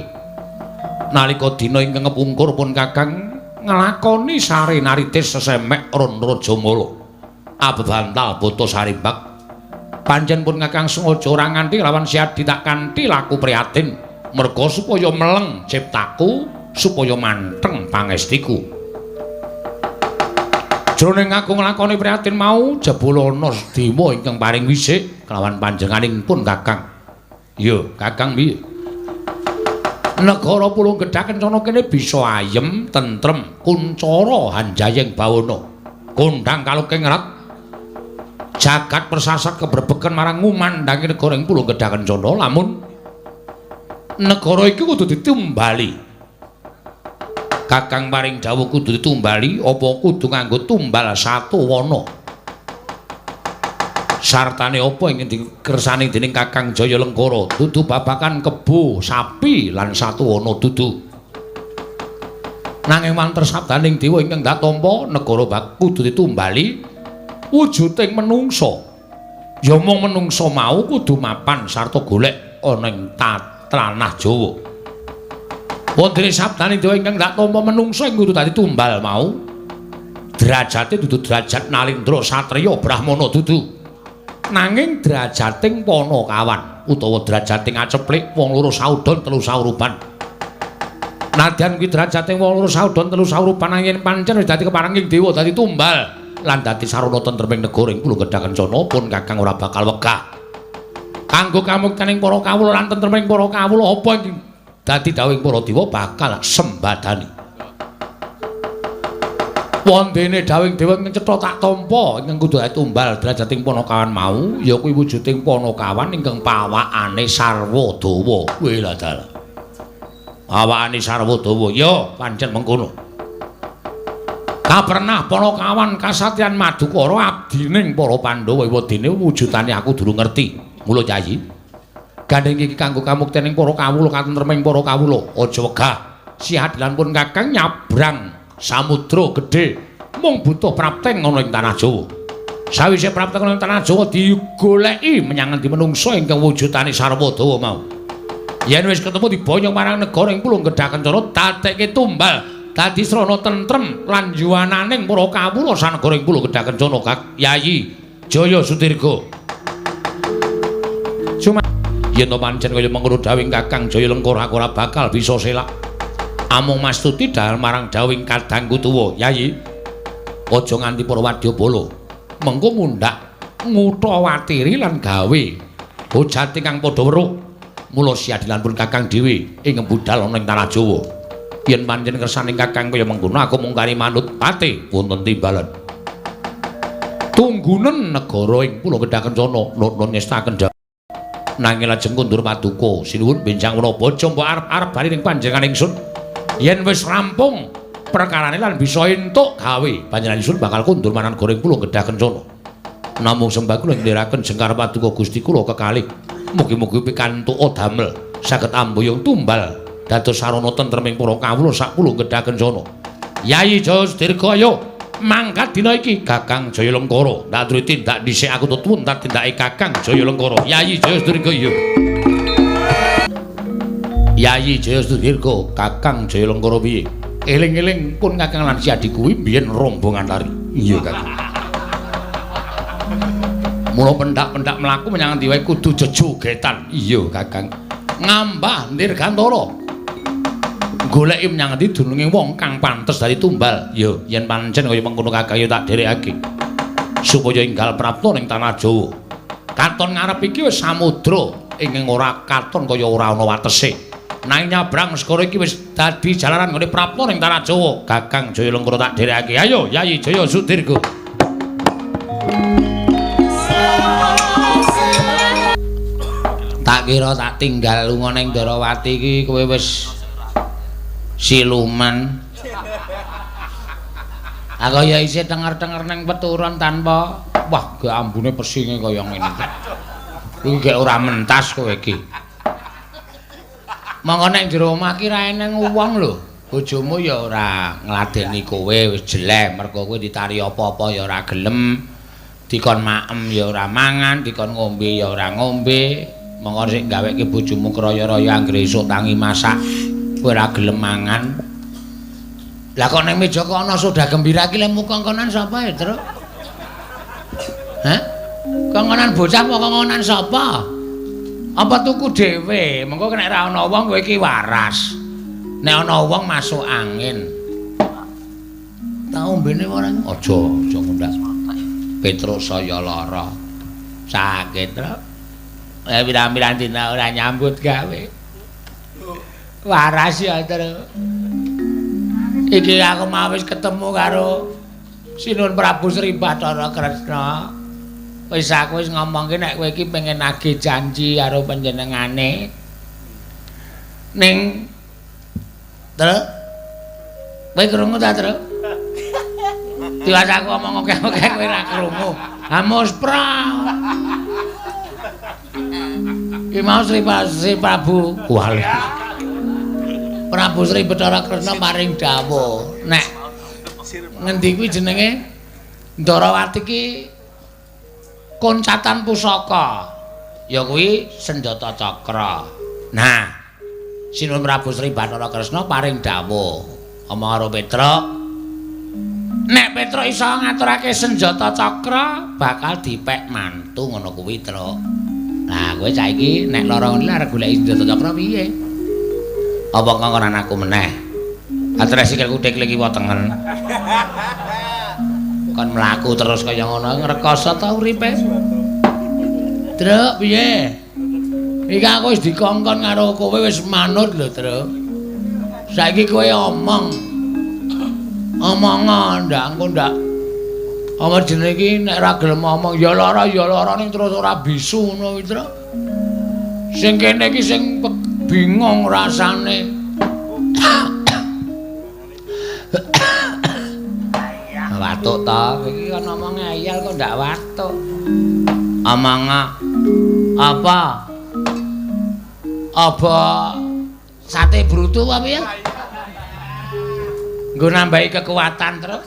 Nalika dina ingkang kepungkur pun Kakang nglakoni sare naritis sesemek Ron Rajamala. Abebantal bata sarimbak. Pancen pun Kakang sengaja ora nganti lawan Siadi tak kanthi laku prihatin. Merga supaya meleng ciptaku, supaya manteng pangestiku. Jroning aku nglakoni prihatin mau jebul ana sedema ingkang paring wisik kelawan panjenenganing pun Kakang. Ya, Kakang piye? Negara Pulung Gedhah Kencana kene bisa ayem, tentrem, kuncara hanjayeng bawana. Kondhang kaluking rat. Jagat persasat kebrebegen marang ngumandhangi negara ing Pulo Gedha Kencana lamun negara iki kudu ditumbali. Kakang paring dawuh kudu ditumbali apa kudu nganggo tumbal satuwana. Sartane apa ingkang dikersani dening Kakang Jaya Lengkara dudu babakan kebo, sapi lan satuwana dudu. Nanging mantra sabdaning dewa ingkang datampa negara bak kudu ditumbali wujuding menungsa. Ya mung menungsa mau kudu mapan sarta golek ana ing tanah Jawa. Wondene sabdaning dewa ingkang datampa menungsa ing kudu dadi tumbal mau derajate dudu derajat nalindra satriya brahmana dudu. Nanging derajating panakawan utawa derajating aceplik wong loro saudon telu sauruban. Nadyan kuwi derajating wong loro saudon telu sauruban nanging pancen wis dadi keparenging dewa dadi tumbal lan dadi sarana tentreming negara ing Pulo Gedha Kencana pun Kakang ora bakal wegah. Kanggo kamuktening para kawula lan tentreming para kawula apa ing dadi dawuhing para dewa bakal sembadani. Wondene dawuhing dewa ingkang cetha tak tampa ingkang kudu tumbal derajating panakawan mau ya kuwi wujuding panakawan ingkang pawakane sarwa dawa. Weh lah dalah. Pawakane sarwa dawa ya pancen mengkono. Kapernah panakawan kasatriyan Madukara abdining para Pandhawa ewadene wujudane aku durung ngerti. Mula Yayi, gandeng iki kanggo kamuktening para kawula katentreming para kawula. Aja wegah. Siadilan pun Kakang nyabrang samudra gedhe mung butuh prapteng ana ing tanah Jawa. Sawise prapteng ana ing tanah Jawa digoleki menyang endi menungsa ingkang wujudane sarwa dawa mau. Yen wis ketemu diboyong marang negara ing Pulo Gedha Kencana dadekke tumbal dadi srana tentrem lan yuwananing para kawula sanegara ing Pulo Gedha Kencana. Yayi Jaya Sudirga. Cuma yen to pancen kaya mengkono dawuhing Kakang Jaya Lengkara aku ora bakal bisa selak. Amung mastuti dahar marang dawuhing kadangku tuwa. Yayi, aja nganti para wadyabala mengko mundhak ngutawatiri lan gawe hojat ingkang padha weruh. Mula siadilan pun Kakang dhewe ing budal ana ing tanah Jawa. Yen pancen kersaning Kakang kaya mengkono aku mung kari manut pate wonten timbalan. Tunggunen negara ing Pulo Gedha Kencana nutun ngestaken nanging lajeng kundur paduka sinuwun benjang menapa aja mbok arep-arep bali ning panjenengan ingsun. Yen wis rampung perkarane lan bisa entuk gawe panjenengan ingsun bakal kundur marang negara ing Pulo Gedha Kencana. Namung sembah kula ngliraken jengkar paduka Gusti kula kekalih. Mugi-mugi pikantuk damel saged ambuyung tumbal dados sarana tentreming para kawula sak Pulo Gedha Kencana. Yayi Jaya Sudirga ayo mangkat dina iki Kakang Jaya Lengkara. Ndak duwe tindak dhisik aku tuwun tak tindake Kakang Jaya Lengkara. Yayi Jaya Sudirga iya. Yayi Jaya Sudirga Kakang Jaya Lengkara piye? Eling-eling pun Kakang lan Siadi kuwi biyen rombongan lari. Iya Kakang. Mula pendak-pendak mlaku menyang endi wae kudu jejogetan. Iya Kakang. Ngambah Dirgantara. Goleki menyang endi dununge wong kang pantes dadi tumbal. Ya, yen pancen kaya mengkono Kakang ya tak dherekake. Supaya enggal prapta ning tanah Jawa. Katon ngarep iki wis samudra ingkang ora katon kaya ora ana watese. Nanging nyabrang segara iki wis dadi jalaran nggone prapta ning tanah Jawa. Kakang Jaya Lengkara tak dherekake. Ayo Yayi Jaya Sudirga. Tak kira tak tinggal lunga ning Ndarawati iki kowe wis siluman. Aku ya isih tenger-tenger ning peturon tanpa wah gek ambune pesinge kaya ngene iki. Iki gek ora mentas kowe iki. Monggo nek jero omah ki ra eneng wong lho. Bojomu ya ora ngladeni kowe wis jelek mergo kowe ditari apa-apa ya ora gelem. Dikon maem ya ora mangan, dikon ngombe ya ora ngombe. Monggo sik gaweke bojomu kraya-raya anggere esuk tangi masak kowe ora gelem mangan. Lah kok ning meja kok ana soda gembira iki lemu kongkonan sapa ya, Truk? Hah? Kongkonan bocah apa kongkonan sapa? Apa tuku dhewe? Mengko nek ora ana wong kowe iki waras. Nek ana wong masuk angin. Tak ombene ora? Aja, aja ngundak. Petruk saya lara. Sakit, Truk. Pirang-pirang dina ora nyambut gawe. Waras ya, Truk. Iki aku mau wis ketemu karo Sinuwun Prabu Sri Bathara Kresna. Wis aku wis ngomongke nek kowe iki pengen nagih janji karo panjenengane. Ning Truk. Kowe krungu ta, Truk? Tiwas aku omong akeh-akeh kowe ora krungu. Amos pra. Ki mau Sri Prabu. Wah. Prabu Sri Bathara Kresna paring dawuh nek ngendi kuwi jenenge Ndarawati ki koncatan pusaka ya kuwi senjata cakra. Nah, Sinuwun Prabu Sri Bathara Kresna paring dawuh omong karo Petruk, nek Petruk iso ngaturake senjata cakra bakal dipek mantu ngono kuwi, Truk. Nah, kowe saiki nek lara ngene arep goleki senjata cakra piye? Apa kongkon anakku meneh? Atres sikilku dekle kiwa tengen. Kon mlaku terus kaya ngono ngrekoso ta uripe? Truk, piye? Iki aku wis dikongkon karo kowe wis manut lho, Truk. Saiki kowe omong. Omongan ndak engko ndak. Apa jenenge iki nek ora gelem omong ya lara ning terus ora bisu ngono kuwi, Truk. Sing kene iki sing bingung rasane. Watuk ta, iki kan omong ngeyel kok ndak watuk. Omong apa? Apa sate brutu apa ya? Nggo nambahi kekuatan, Truk.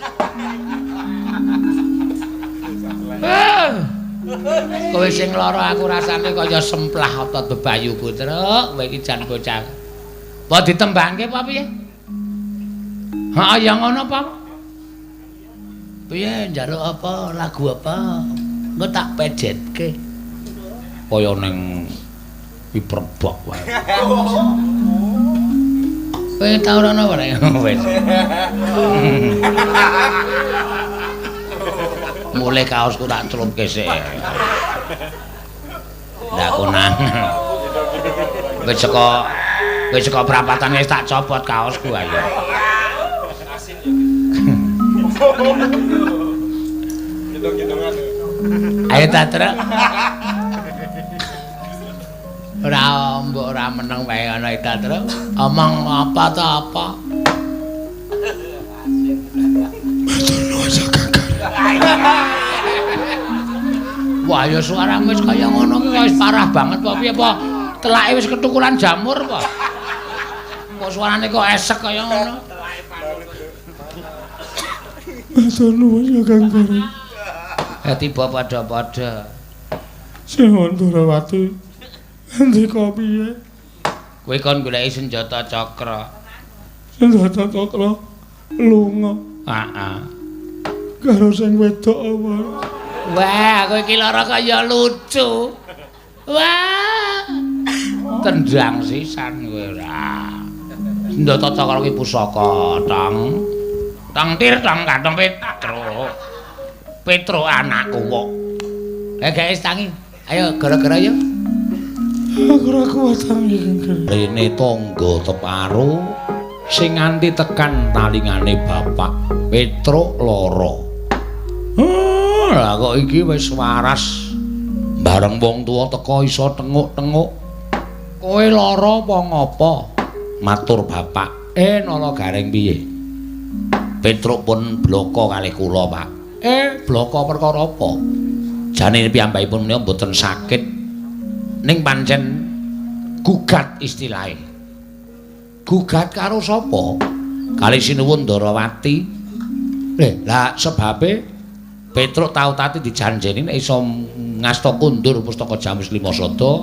Kowe sing lara aku rasane kaya semplah otot bebayuku, Truk. Kowe iki jan bocah. Apa ditembangke apa piye? Heeh, ya ngono apa? Piye njaluk apa, lagu apa? Engko tak pejetke. Kaya ning Piperbok wae. Kowe tau ora ana wae. Wis. Mulai kaosku tak celupke sik. Ndak konang. Wis saka prapatan wis tak copot kaosku ayo. Ayo ta, Truk. Ora mbok ora meneng wae ana ta, Truk. Omong apa ta apa? Wah, ya suaramu wis kaya ngono ki wis parah banget apa piye apa telake wis ketukulan jamur apa? Kok suarane kok esek kaya ngono? Matur nuwun ya Kang Gareng. Tiba padha-padha. Sinuwun Ndarawati, ngendika piye? Kowe kon goleki senjata cakra. Senjata cakra lunga. Heeh. Karo sing wedok apa? Wah, aku iki lara kaya lucu. Wah. Tendang sisan kowe ora. Senjata cakra ki pusaka, Tong. Tong tir tong kantong Petruk. Petruk anakku kok. Guys tangi. Ayo gara-gara yo. Aku ora kuat tangi, Kang. Rene tangga teparo sing nganti tekan talingane bapak Petruk lara. Lah kok iki wis waras. Bareng wong tuwa teka iso tenguk-tenguk. Kowe lara apa ngapa? Matur bapak. Nala Gareng piye? Petruk pun bloko kalih kula, Pak. Bloko perkara apa? Jane piyambakipun menika mboten sakit. Ning pancen gugat istilahe. Gugat karo sapa? Kali Sinuwun Ndarawati. Lah sebabe Petruk tau tati dijanjeni nek iso ngasta kundur pustaka Jamus Lima Sada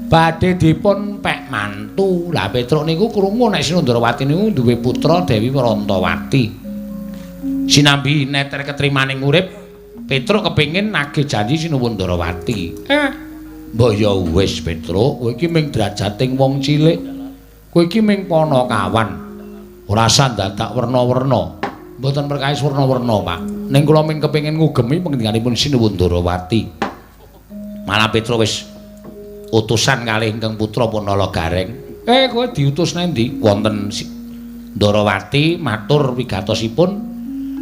badhe dipun pek mantu. Lah Petruk niku krungu nek Sinuwun Ndarawati niku duwe putra Dewi Warantawati. Sinambi neter ketrimaning urip, Petruk kepengin nagih janji Sinuwun Ndarawati. Mbok ya wis Petruk, kowe iki ming drajating wong cilik. Kowe iki ming panakawan. Ora usah dadak werna-werna. Mboten perkawis werna-werna, Pak. Ning kula ming kepengin ngugemi pangendhikanipun Sinuwun Ndarawati. Malah Petruk wis utusan kalih ingkang putra Punala Gareng. Kowe diutus nendi? Wonten Ndarawati matur wigatosipun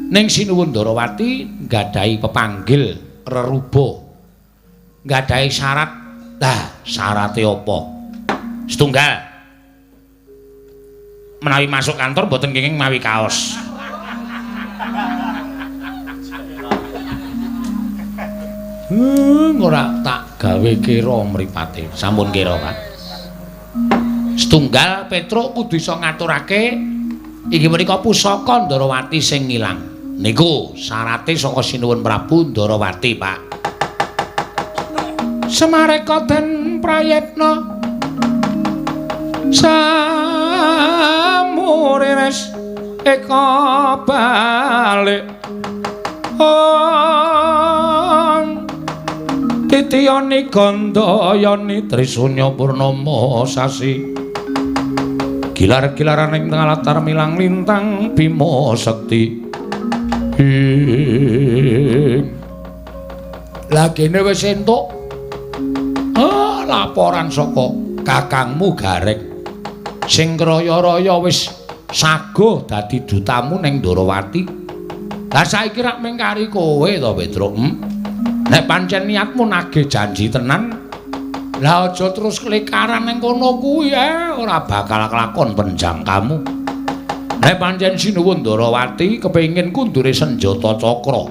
ning Sinuwun Ndarawati nggadahi pepanggil reruba. nggadahi syarat. Lah, syarate apa? Setunggal. Menawi masuk kantor mboten kenging mawi kaos. Ora tak gawe kira mripate. Sampun kira, Pak. Setunggal Petruk kudu iso ngaturake inggih menika pusaka Ndarawati sing ilang. Niku syarate saka Sinuwun Prabu Ndarawati, Pak. Semareka den prayitna samurires eka balik ong titiyani gandayani trisunya purnama sasi gilar-gilaran ing tengah latar milang lintang bima sekti. Lah kene wis entuk laporan saka kakangmu Gareng sing raya-raya wis saguh dadi dutamu ning Ndarawati. Lah saiki rak mung kari kowe to, Petruk. Nek pancen niatmu nagih janji tenan, lah aja terus klekaran ning kono kuwi ora bakal kelakon penjangkamu. Nek pancen Sinuwun Ndarawati kepengin kundure senjata cakra,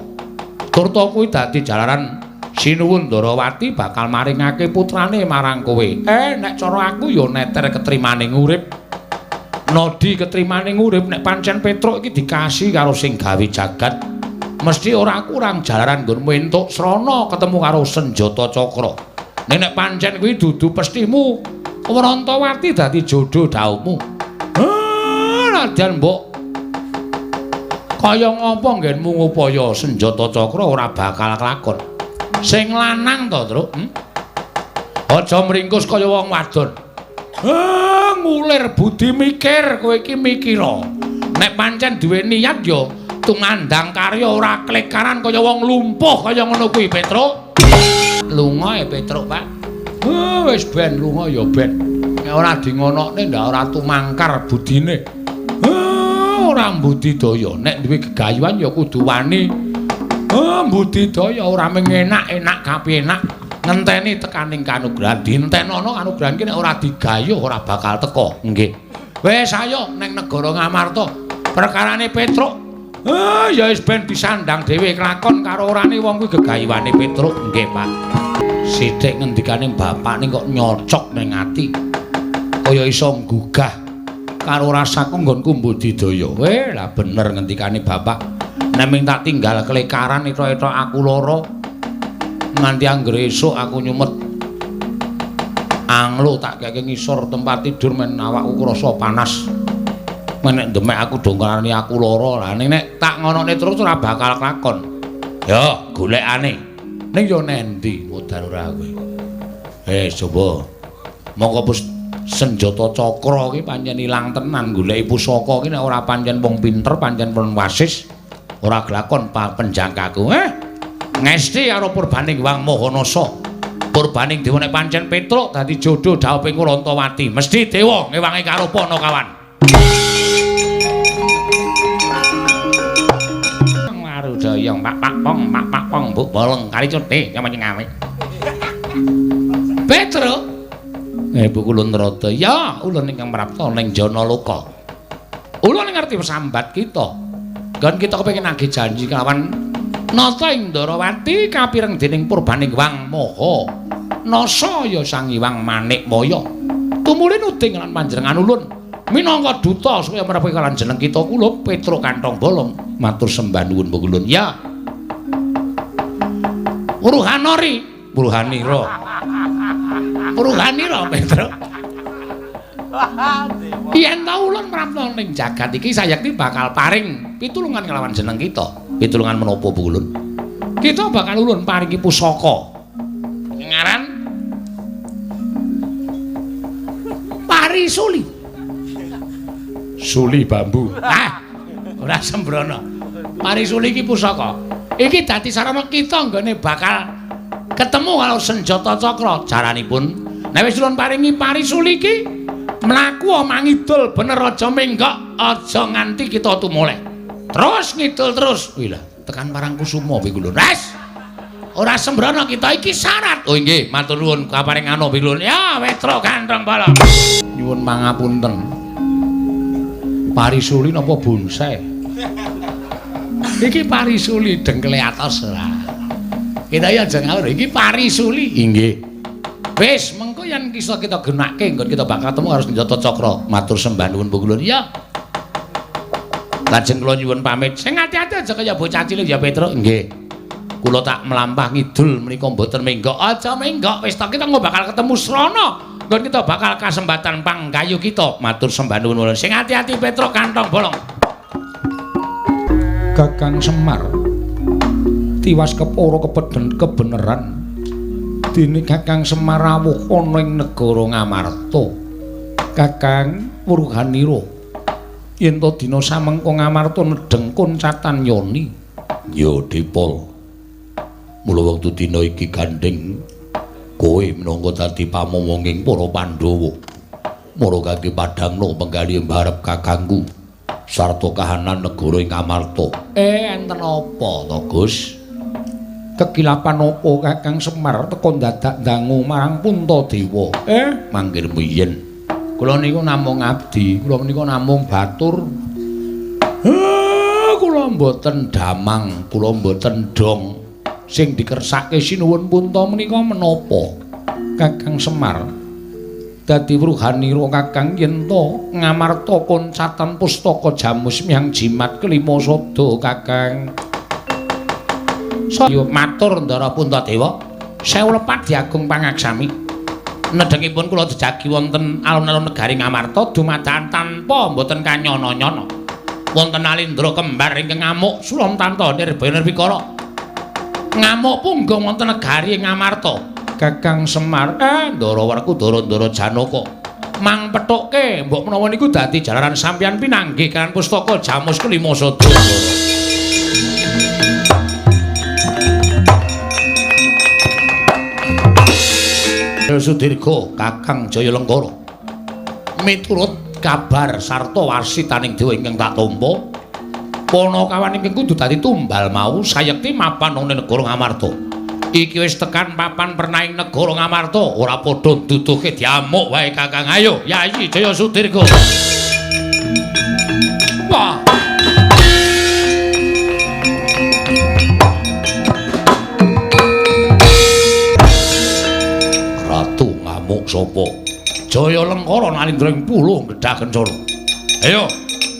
turta kuwi dadi jalaran Sinuwun Ndarawati bakal maringake putrane marang kowe. Nek cara aku ya neter ketrimane urip. Nodi ketrimane urip nek pancen Petruk iki dikasih karo sing gawe jagat, mesti ora kurang jalaran nggonmu entuk srana ketemu karo senjata cakra. Ning nek pancen kuwi dudu pestimu, Wrantawati dadi jodho dhauhmu. Nadyan mbok kaya ngapa nggenmu ngupaya senjata cakra ora bakal kelakon. Sing lanang to, Truk? Aja mringkus kaya wong wadon. Ngulir budi mikir, kowe iki mikira. Nek pancen duwe niat ya tumandang karya ora klekaran kaya wong lumpuh kaya ngono kuwi, Petruk. Lunga e Petruk, Pak. Wis ben lunga ya ben. Nek ora dingonokne ndak ora tumangkar budine. Ora mbudidaya. Nek duwe gegayuhan ya kudu wani. Mbudidaya ora mung enak-enak kapenak ngenteni tekaning kanugrahan. Dintenono kanugrahan ki nek ora digayuh ora bakal teka. Nggih. Wis ayo ning negara Ngamarta. Perkarane Petruk ya wis ben disandang dhewe kelakon karo orane wong kuwi gegayuhane Petruk. Nggih, Pak. Sithik ngendikane bapak ning kok nyocok ning ati. Kaya iso nggugah karo rasaku nggonku mbudidaya. Lah bener ngendikane bapak. Nek ming tak tinggal klekaran etok-etok aku lara. Nganti anggere esuk aku nyumet anglo tak keke ngisor tempat tidur men awakku krasa panas. Men nek ndemek aku dongkarane aku lara. Lah nek tak ngonokne terus ora bakal kelakon. Ya golekane. Ning yo nendi modar ora kowe. Coba. Mongko senjata cakra ki pancen ilang tenan goleki pusaka ki nek ora pancen wong pinter, pancen wong wasis ora glakon penjangkaku. Ngesti karo purbaning Wang Mahanasa. Purbaning dewa nek pancen Petruk dadi jodho dhawuhing Wrantawati. Mesti dewa ngewangi karo Panakawan. Warudayang pak pak pong pak pak pong buk bolong kali cuti nyamane ngawe. Petruk. Bu ulun rada. Ya, ulun ingkang prapta ning Janaloka. Ulun ngerti sambat kita. Nggon kita kepengin nagih janji kelawan Nata ing Ndarawati kapireng dening purbaning Wang Maha Nasa ya Sang Hyang Manikmaya. Tumuli nuding lan panjenengan ulun minangka duta supaya mrepe lan jeneng kita kula Petruk Kantong Bolong matur sembah nuwun ulun. Ya. Uruhanori, uruhanira. Uruhanira Petruk. Yen ta ulun prapta ning jagat iki sayekti bakal paring pitulungan kelawan jeneng kita. Pitulungan menapa ulun? Kita bakal ulun paringi pusaka. Ngaran Parisuli. Suli bambu. Ah, ora sembrono. Parisuli iki pusaka. Iki dadi sarana kita nggone bakal ketemu karo senjata cakra. Jaranipun nek wis ulun paringi parisuli iki mlaku mangidul bener aja menggok, aja nganti kita tumoleh. Terus ngidul terus. Wih lah, tekan Parangkusuma kuwi lho. Wes. Ora sembrono kita iki syarat. Oh nggih, matur nuwun kaparing anu pilun. Ya, Petro Gandrong Bolong. Nyuwun pangapunten. Parisuli napa bonsai? Iki parisuli dengkele atos ora. Kita ya aja ngawur, iki parisuli. Inggih. Wis, mengko yen kisah kita genake nggon kita bakal ketemu karo Senjata Cakra. Matur sembah nuwun Pukulun. Ya. Lajeng kula nyuwun pamit. Sing ati-ati aja kaya bocah cilik ya Petro. Nggih. Kula tak mlampah ngidul menika mboten menggok. Aja menggok, wis ta kita engko bakal ketemu Srana. Nggon kita bakal kasempatan panggayu kita. Matur sembah nuwun. Sing ati-ati Petro Kantong Bolong. Kakang Semar tiwas kepara kepeden kebeneran dene Kakang Semar rawuh ana ing negara Ngamarta. Kakang Wuruhanira yen to dina samengko Ngamarta nedheng koncatan yoni. Ya Dipol, mula wektu dina iki gandeng kowe minangka dadi pamomonging para Pandhawa mara kangge padhangna penggalih mbarep kakangku sarta kahanan negara ing Ngamarta. Enten apa to, Gus? Kekilapan apa Kakang Semar teka dadak dangu marang Puntadewa? Manggil mbiyen. Kula niku namung abdi, kula niku namung batur. Kula mboten damang, kula mboten dong. Sing dikersake sinuwun Punta menika menapa? Kakang Semar dadi wruhanira Kakang yen to Ngamarta koncatan pustaka jamus miang jimat kelima sada Kakang. Saya matur Ndara Puntadewa, sewu lepat diagung pangaksami. Nedhengipun kula jejagi wonten alun-alun negari Ngamarta dumadakan tanpa mboten kanyana-nyana. Wonten alindra kembar ingkang ngamuk sulamtanta nirbaya nirwikara. Ngamuk punggung wonten negari Ngamarta. Kakang Semar, Ndara Werkudara Ndara Janaka, mang pethukke mbok menawa niku dadi jalaran sampeyan pinanggih kaliyan pustaka jamus kelima sada. Sudirga Kakang Jaya Lengkara, miturut kabar sarta warsitaning dewa ingkang tak tampa, panakawan ingkang kudu dadi tumbal mau sayekti mapan ana negara Ngamarta. Iki wis tekan papan pernaing negara Ngamarta, ora padha nduduhke diamuk wae Kakang. Ayo Yayi Jaya Sudirga. Wah. Ratu ngamuk sapa? Jaya Lengkara nalindra ing puluh gedhah kencana. Ayo,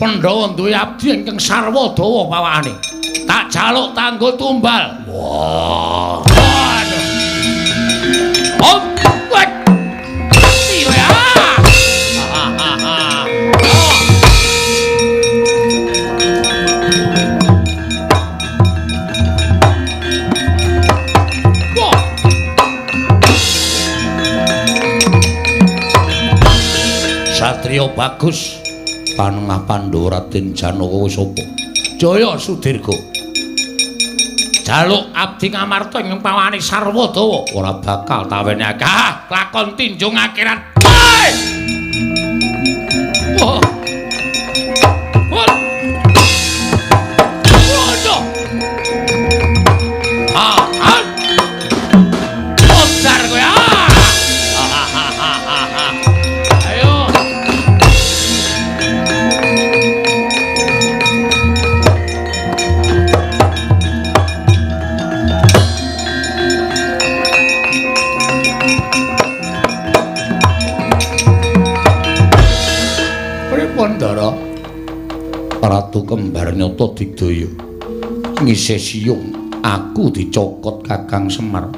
Pandhawa duwe abdi ingkang sarwa dawa pawakane. Tak jaluk tanggo tumbal. Wah. Waduh. Oh, wek. Mati kowe ah. Wah. Satrio bagus panengah Pandhawa Raden Janaka wis sapa? Jaya Sudirga. Jaluk abdi Ngamarta ing pawane sarwa dawa ora bakal tawenake. Ah, lakon tinjung akhirat. Wah. Wah. Waduh. Ah, ah. Modar kowe ah. Ayo. Pripun, Ndara? Ratu kembar nyata digdaya. Ngisih siyung aku dicokot Kakang Semar.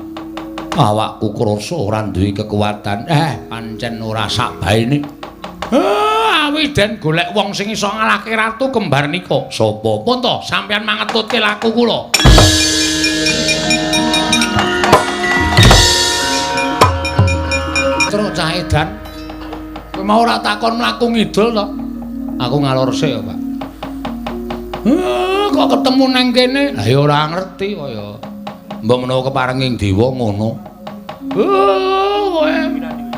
Awakku krasa ora duwe kekuatan. Pancen ora sakbaene. Awi den golek wong sing iso ngalahke Ratu Kembar nika. Sapa? Pun to, sampeyan mangetutke laku kula. Truk cah edan. Kowe mau ora takon mlaku ngidul to? Aku ngalor sik ya, Pak. Kok ketemu nang kene? Lah ya ora ngerti kaya. Mbok menawa keparenging dewa ngono. Kowe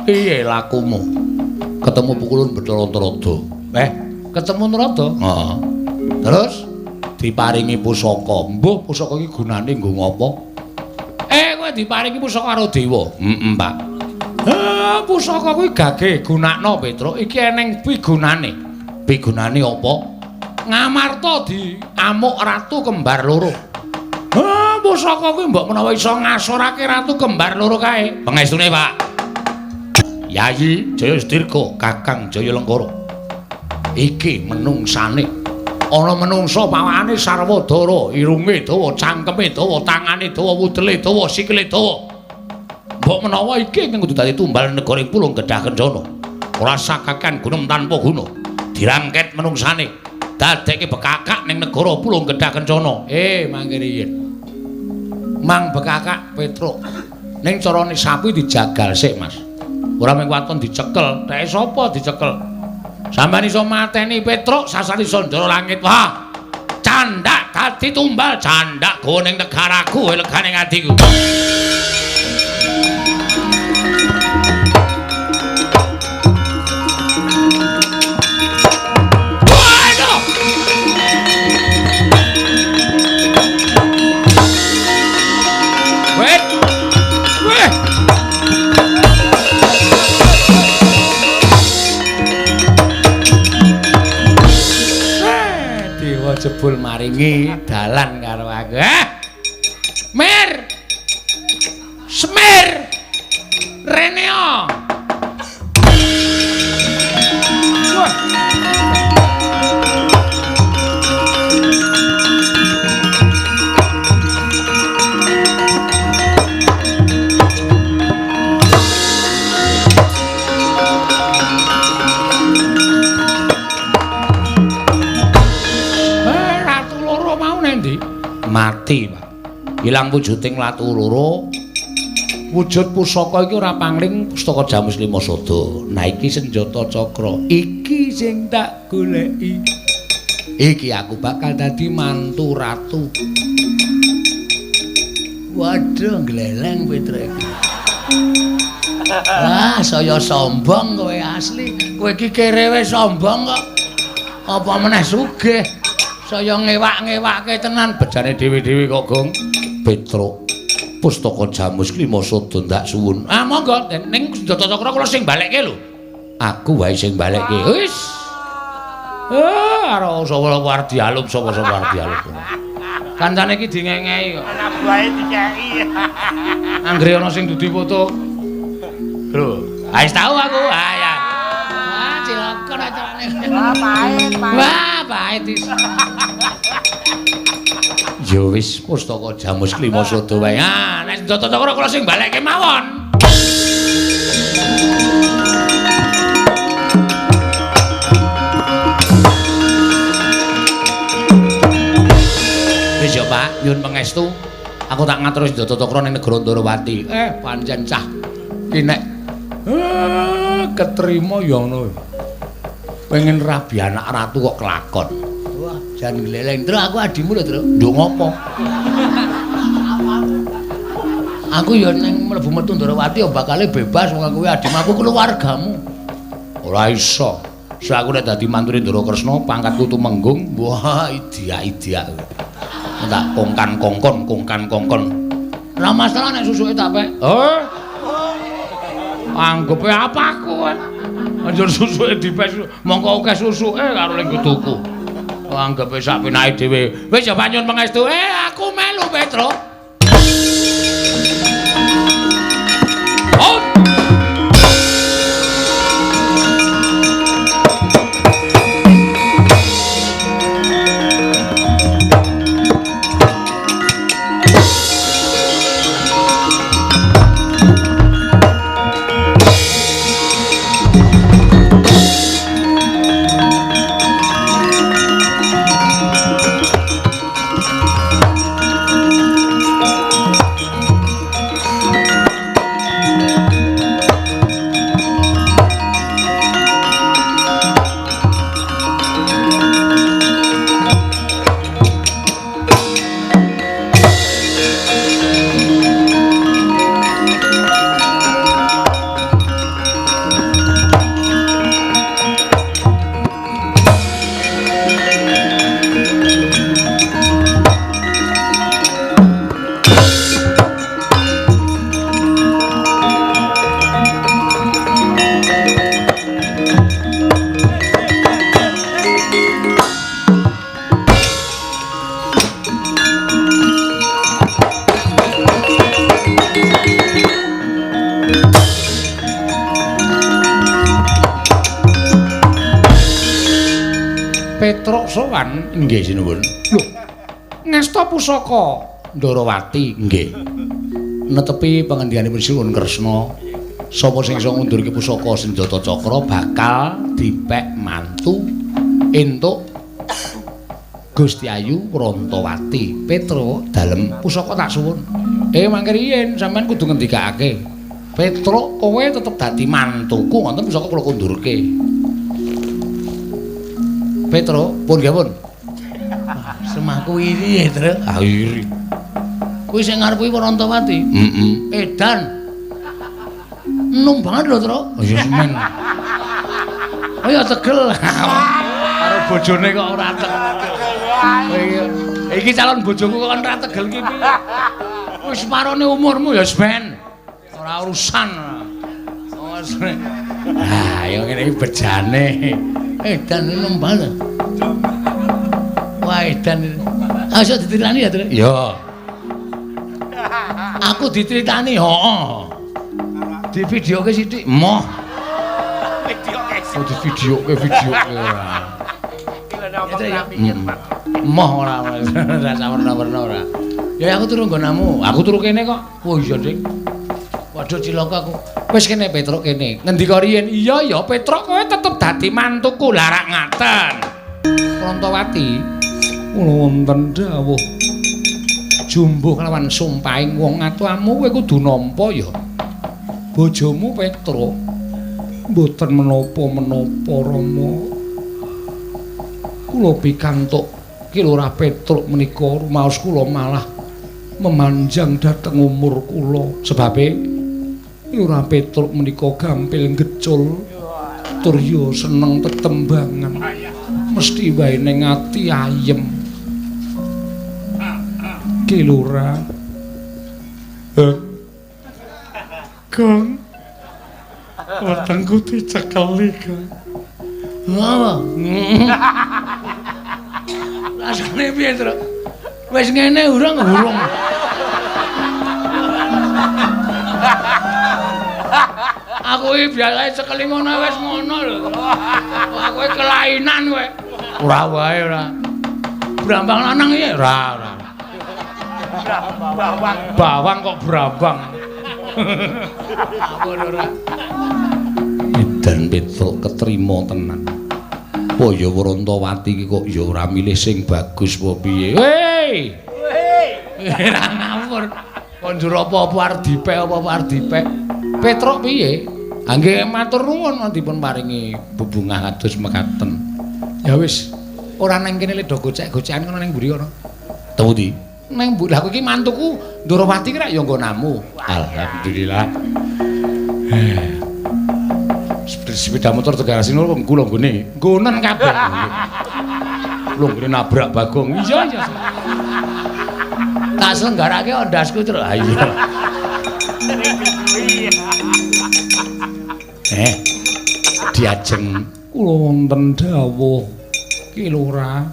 piye lakumu? Ketemu pukulun Bathara Narada. Ketemu Narada? Heeh. Terus diparingi pusaka. Mbuh pusaka iki gunane nggo ngopo? kowe diparingi pusaka karo dewa. Heeh, Pak. Pusaka kuwi gage gunakno, Petruk. Iki eneng pigunane. Pigunane apa? Ngamarta diamuk ratu kembar loro. Pusaka kuwi mbok menawa iso ngasorake ratu kembar loro kae. Pengestune, Pak. Yayi Jaya Sudirga, Kakang Jaya Lengkara. Iki menungsane. Ana menungsa pawakane sarwa dara, irunge dawa, cangkeme dawa, tangane dawa, wudele dawa, sikile dawa. Mbok menawa iki ingkang kudu dadi tumbal negara ing Pulung Gedhah Kencana. Ora sakakan gunung tanpa guna. Dirangket menungsane, dadekke bekakak ning negara Pulung Gedhah Kencana. Mangke riyin. Mang bekakak Petruk. Ning carane sapi dijagal sik, Mas. Ora mung waton dicekel, teke sapa dicekel? Sampeyan iso mateni Petruk sasar iso ndara langit. Wah. Candak dadi tumbal, candak go ning negaraku, legane atiku. Waduh. Wet. Weh. Dewa jebul maringi dalan karo aku. Mer. Semir. Reneo. Wah. Mati, Pak. Ilang wujuding latu loro. Wujud pusaka iki ora pangling pustaka Jamus Lima Sada. Nah iki senjata cakra. Iki sing tak goleki. Iki aku bakal dadi mantu ratu. Waduh, gleleng Petruk iki. Wah, saya sombong kowe asli. Kowe iki kerewe sombong kok. Apa meneh sugih? Saya ngewak-ngewake tenan bejane dhewe-dhewe kok, Gong. Petruk, pustaka Jamus Lima Sada ndak suwun. Ah, monggo ning senjata cakra kula sing balekke lho. Aku wae sing balekke. Wis. Ora sapa arep dialup, sapa-sapa arep dialup. Kancane iki dingengehi kok. Anak buahe dikeki. Anggere ana sing dudu foto. Lho, wis tau aku. Ah ya. Ah, cilaka acarane. Wah, pahit, pahit. Wah, pahit is. Ya wis pustaka Jamus Lima Sada wae. Ah, nek senjata cakra kula sing balekke mawon. Wis ya, Pak, nyuwun pangestu. Aku tak ngatur senjata cakra ning negara Ndorowati. Pancen cah. Ki nek ketrima ya ngono. Pengen rabi anak ratu kok kelakon. Wah, jan gleleng. Truk aku adimu lho, Truk. Nduk ngopo? Aku ya ning mlebu metu Ndorowati ya bakale bebas wong aku adimu, aku keluargamu. Ora iso. Sak aku nek dadi mantune Ndara Kresna, pangkatku tumenggung. Wah, idiak-idiak. Tak kongkan-kongkon, kongkan-kongkon. Ora masalah nek susuke tak pek. Anggepe apa aku kowe? Anjur susuke dipes, mongko akeh susuke karo ning tuku. Anggepe sak penake dhewe. Wis ya panyun pangestu. Aku melu Petruk. Oh. sowan. Nggih sinuwun. Lho, ngasta pusaka Ndarawati. Nggih. Netepi pangendikaanipun Sinuwun Kresna, sapa sing iso ngundurke pusaka senjata cakra bakal dipek mantu entuk Gusti Ayu Prantawati. Petruk dalem pusaka tak suwun. Mangke riyin sampean kudu ngendikake. Petruk kowe tetep dadi mantuku ngoten pusaka kula kundurke. Petruk pun nggih pun. Semahku iri ya, Truk. Ah iri. Kuwi sing ngarep kuwi Prantawati. Heeh. Edan. Enom banget lho, Truk. Oh ya semen. Oh ya tegel. Karo bojone kok ora tegel. Iki calon bojoku kok ora tegel iki piye? Wis parone umurmu ya ben. Ora urusan. Ah, ya ngene iki bejane. Edan enom banget. Wah, edan. Ah, iso dicritani ya, Truk? Iya. Aku diceritani, heeh. Di videoke sithik. Moh. Videoke. Oh, di videoke videoke ora. Moh ora ora sawerna-werna ora. Ya aku turu nggonamu. Aku turu kene kok. Oh iya, Dik. Waduh cilaka aku. Wis kene Petruk kene. Ngendika riyin? Iya ya Petruk kowe tetep dadi mantuku. Lah rak ngaten. Prantawati kula wonten dawuh. Jumbuh kelawan sumpahing wong atuamu kowe kudu nampa ya. Bojomu Petruk mboten menapa-menapa Rama. Kula pikantuk Ki Lurah Petruk menika rumaos kula malah memanjang dhateng umur kula. Sebabe Lurah Petruk menika gampil ngecul tur ya seneng tetembangan. Mesti wae ning ati ayem. Ki Lurah. Gong. Wetengku dicekeli, Gong. Apa? Rasane piye, Truk? Wis ngene urung urung. Aku iki biasane cekeli ngono wis ngono lho. Aku iki kelainan kowe. Ora wae ora. Brambang lanang iki ora ora. Bawang. Bawang kok brambang. Aku ora. Edan Petruk ketrima tenan. Oh ya Prantawati iki kok ya ora milih sing bagus apa piye. Hei. Ora ngawur. Kon njur apa-apa arep dipek apa-apa arep dipek. Petruk piye? Ha nggih matur nuwun dipun paringi bebungah kados mekaten. Ya wis, ora nang kene le do gocek-gocekan kono ning mburi kono. Temu di. Nang mburi. Lah iki mantuku Ndorowati ki rak ya nggonamu. Alhamdulillah. Sepeda motor Tegal Asino kula nggone. Nggonen kabeh. Kula nggone nabrak Bagong. Iya iya. Tak selenggarake ondasku terus. Ha iya. Diajeng kula wonten dawuh Ki Lurah.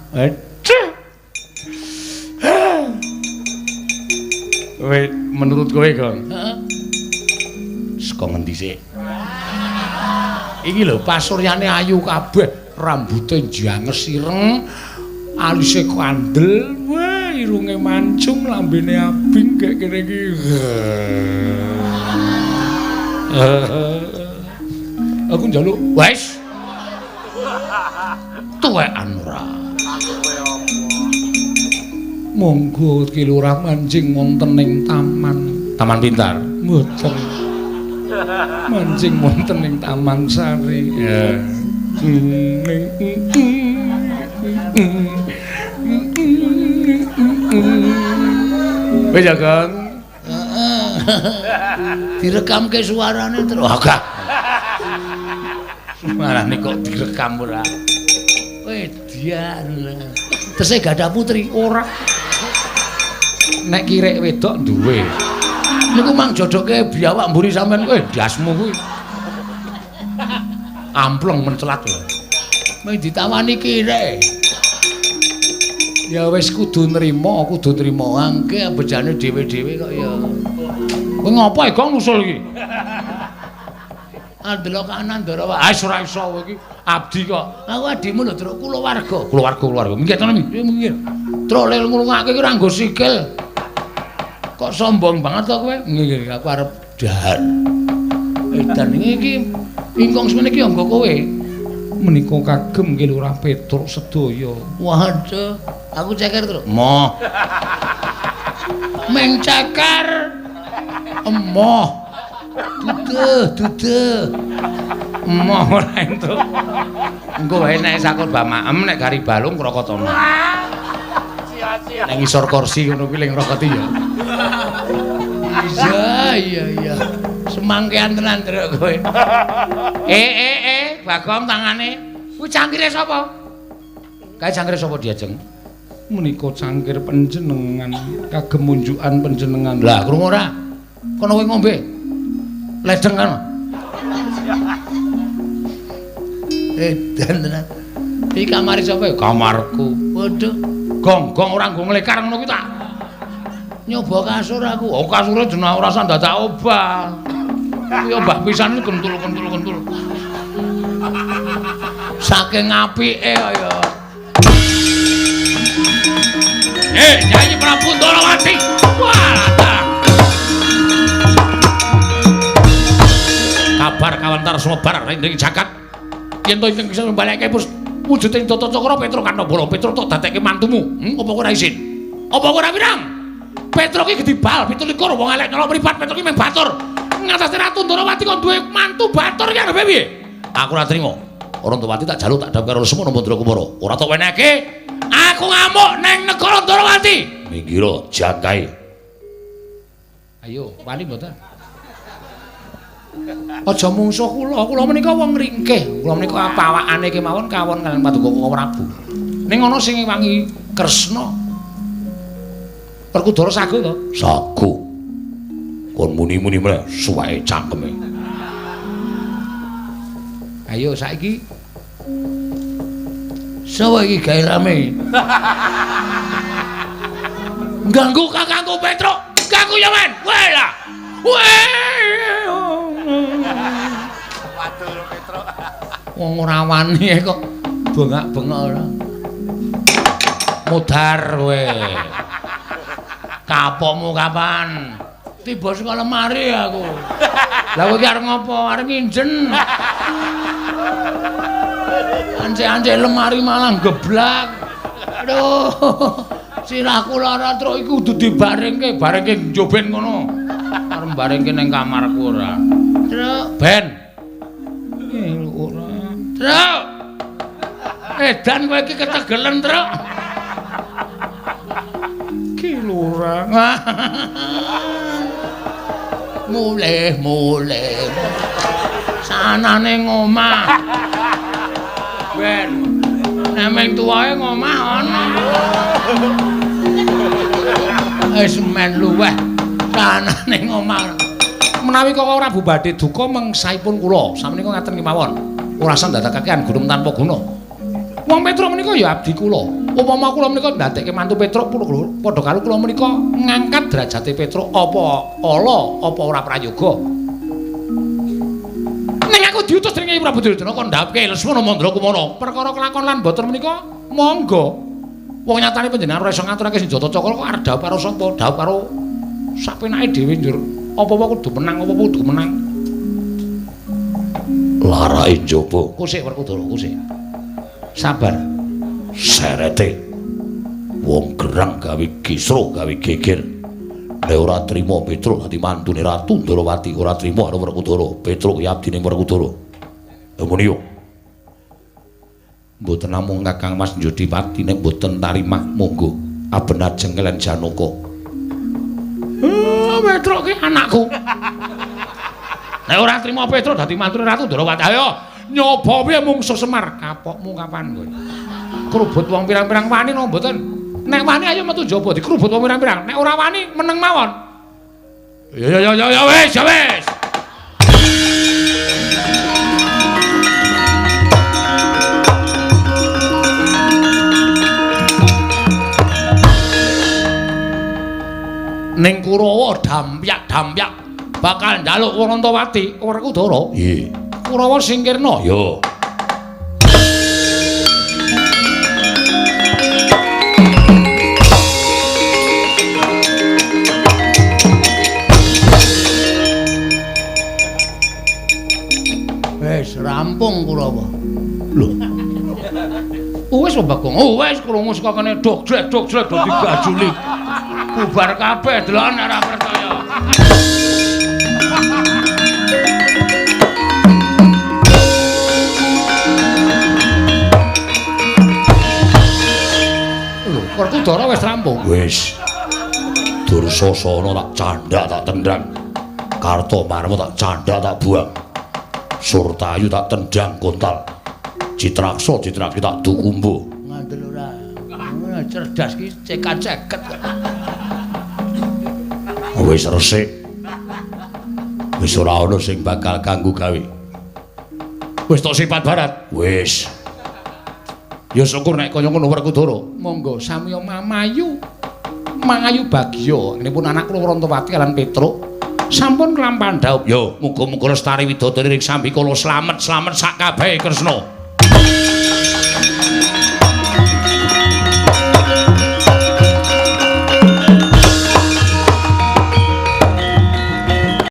Kowe menurut kowe, Gong? Heeh. Saka ngendi sik? Iki lho pasuryane ayu kabeh, rambute njanges ireng, alise kandel, wah irunge mancung, lambene abing kek kene iki. Aku njaluk wis. Tuwekan ora. Monggo Ki Lurah manjing wonten ing taman. Taman Pintar. Mboten. Manjing wonten ing Taman Sari. Ya. Wis ya, Kang. Direkamke suarane terus. Agak. Suarane kok direkam ora. Wedian. Tesih gadah putri ora. Nek kirek wedok duwe. Niku mang jodoke biawak mburi sampean kowe ndasmu kuwi. Ampleng mencelat lho. Mung ditawani kirek. Ya wis kudu nrimo, kudu nrimo. Mangke bejane dhewe-dhewe kok ya. Kowe ngopo e Gong nusul iki? Andelok kanan ndara wae. Ah ora iso kowe iki. Abdi kok. Aku adimu lho, Truk, kulawarga. Kulawarga, kulawarga. Minggir to, minggir. Truk lek ngrungokake ki ora nggo sikil. Kok sombong banget to kowe? Nggih, aku arep dahar. Edan iki ingkung semene iki anggo kowe. Menika kagem nggih Lurah Petruk sedaya. Waduh, aku ceker, Truk. Moh. Meng ceker. Emoh. Duduh, duduh. Emoh ora entuk. Engko wae nek sakur bamaem nek gari balung krokotana. Nek ngisor kursi ngono kuwi ling ngrokoti ya. Iya, iya, iya. Semangkean tenan, Truk, kowe. Bagong tangane. Kuwi cangkire sapa? Kae cangkire sapa diajeng? Menika cangkir panjenengan, kagem munjukan panjenengan. Lah, krungu ora? Kono kowe ngombe. Ledeng kan. Edan tenan. Iki kamare sapa? Kamarku. Waduh, gong-gong ora nggo nglekar ngono kuwi tak. Nyoba kasur aku. Oh, kasure jeneng ora usah dadak obah. Kuwi obah pisan kentul-kentul-kentul. Saking apike kaya. Nyai Prabu Ndorowati. Wah, kabar kawentar sumebar ing jagat. Yen to ingkang bisa mbalekke wujuding Tata Cakra Petruk Kanabala, Petruk tok dadekke mantumu. Apa kowe ora isin? Apa kowe ora wirang? Petruk iki gedhi bal 27 wong elek nyolok mripat, Petruk iki mung batur. Ngatasi Ratu Ndorowati kon duwe mantu batur iki arepe piye? Aku ora trima. Ndorowati tak jaluk tak dhawuh karo Lesmana Mandra Kumara. Ora tok wenehke. Aku ngamuk ning negara Ndorowati. Minggiro jangkae. Ayo, wani mboten? Aja mungsuh kula, kula menika wong ringkih. Kula menika pawakane kemawon kawon kaliyan Paduka Koko Prabu. Ning ana sing ngewangi Kresna. Werkudara sago to? Sago. Kon muni-muni meneh suweke cangkeme. Ayo saiki sapa iki gawe rame? Ganggu kakangku Petruk, ganggu ya men. Weh lah. Weh. Waduh Petruk. Wong ora wani kok bengak-bengok ora. Mudhar kowe. Kapokmu kapan? Tiba saka lemari aku. Lah kowe iki arep ngopo? Arep nginjen. Ancek-ancek lemari malah geblak. Aduh. Sirahku lara truk iku kudu dibarengke, barengke njoben ngono. Arep barengke ning kamarku ora. Truk, ben. Ora. Truk. Edan kowe iki ketegelen, Truk. Ki lurah. Mulih, mulih. Sanane ngomah. Ben. Nek meng tuwae ngomah ana. Wis men luweh. Sanane ngomah. Menawi Koko Prabu badhe duka mengsaipun kula, samenika ngaten kemawon. Ora usah ndadekake gunung tanpa guna. Wong Petruk menika ya abdi kula. Upama kula menika ndadekke mantu Petruk padha karo kula menika ngangkat derajate Petruk apa ala apa ora prayoga. Ning aku diutus dening Prabu Duryudana kon ndhapke Lesmana Mandra Kumara. Perkara kelakon lan boten menika monggo. Wong nyatane panjenengan ora iso ngaturake senjata cakra kok arep dhawuh karo sapa? Dhawuh karo sapenake dhewe njur. Apa-apa kudu menang, apa-apa kudu menang. Larake njaba. Kusik Werkudara, kusik. Sabar. Serete. Wong gerang gawe kisruh, gawe geger. Nek ora trima Petruk dadi mantune Ratu Ndorowati, ora trima karo Werkudara. Petruk ya abdine Werkudara. Lha muni yo. Mboten namung Kakang Mas Njodipati nek mboten tarimah monggo aben ajeng kaliyan Janaka. Petruk ki anakku. Nek ora trima Petruk dadi mantune Ratu Ndorowati, ayo nyoba piye mungsuh Semar. Kapokmu kapan kowe? Krubut wong pirang-pirang wani napa mboten? Nek wani ayo metu njaba dikrubut wong pirang-pirang. Nek ora wani meneng mawon. Ya ya ya ya wis, ya wis. Ning Kurawa dampyak-dampyak bakal njaluk Warantawati Werkudara. Nggih. Kurawa singkirna. Ya. Rampung Kurawa. Lho. Wis kok Bagong. Oh wis krungu saka kene dok jlek dok jlek do digajuli. Bubar kabeh deloken ora percaya. Lho, Werkudara wis rampung. Wis. Dursasana tak candhak tak tendang. Kartomarma tak candhak tak buang. Surtayu tak tendang kontal. Citraksa Citraksi tak dukumbu. Ngandel ora. Cerdas ki cekat-ceket. Wis resik. Wis ora ana sing bakal kanggo gawe. Wis tok sifat barat. Wis. Ya syukur nek kaya ngono Werkudara. Monggo samiya mamayu. Mangayu bagya nipun anak kula Wrantawati lan Petruk sampun kelampahan dhaup. Yo, muga-muga lestari widodari ring sambikala slamet-slamet sak kabehe Kresna.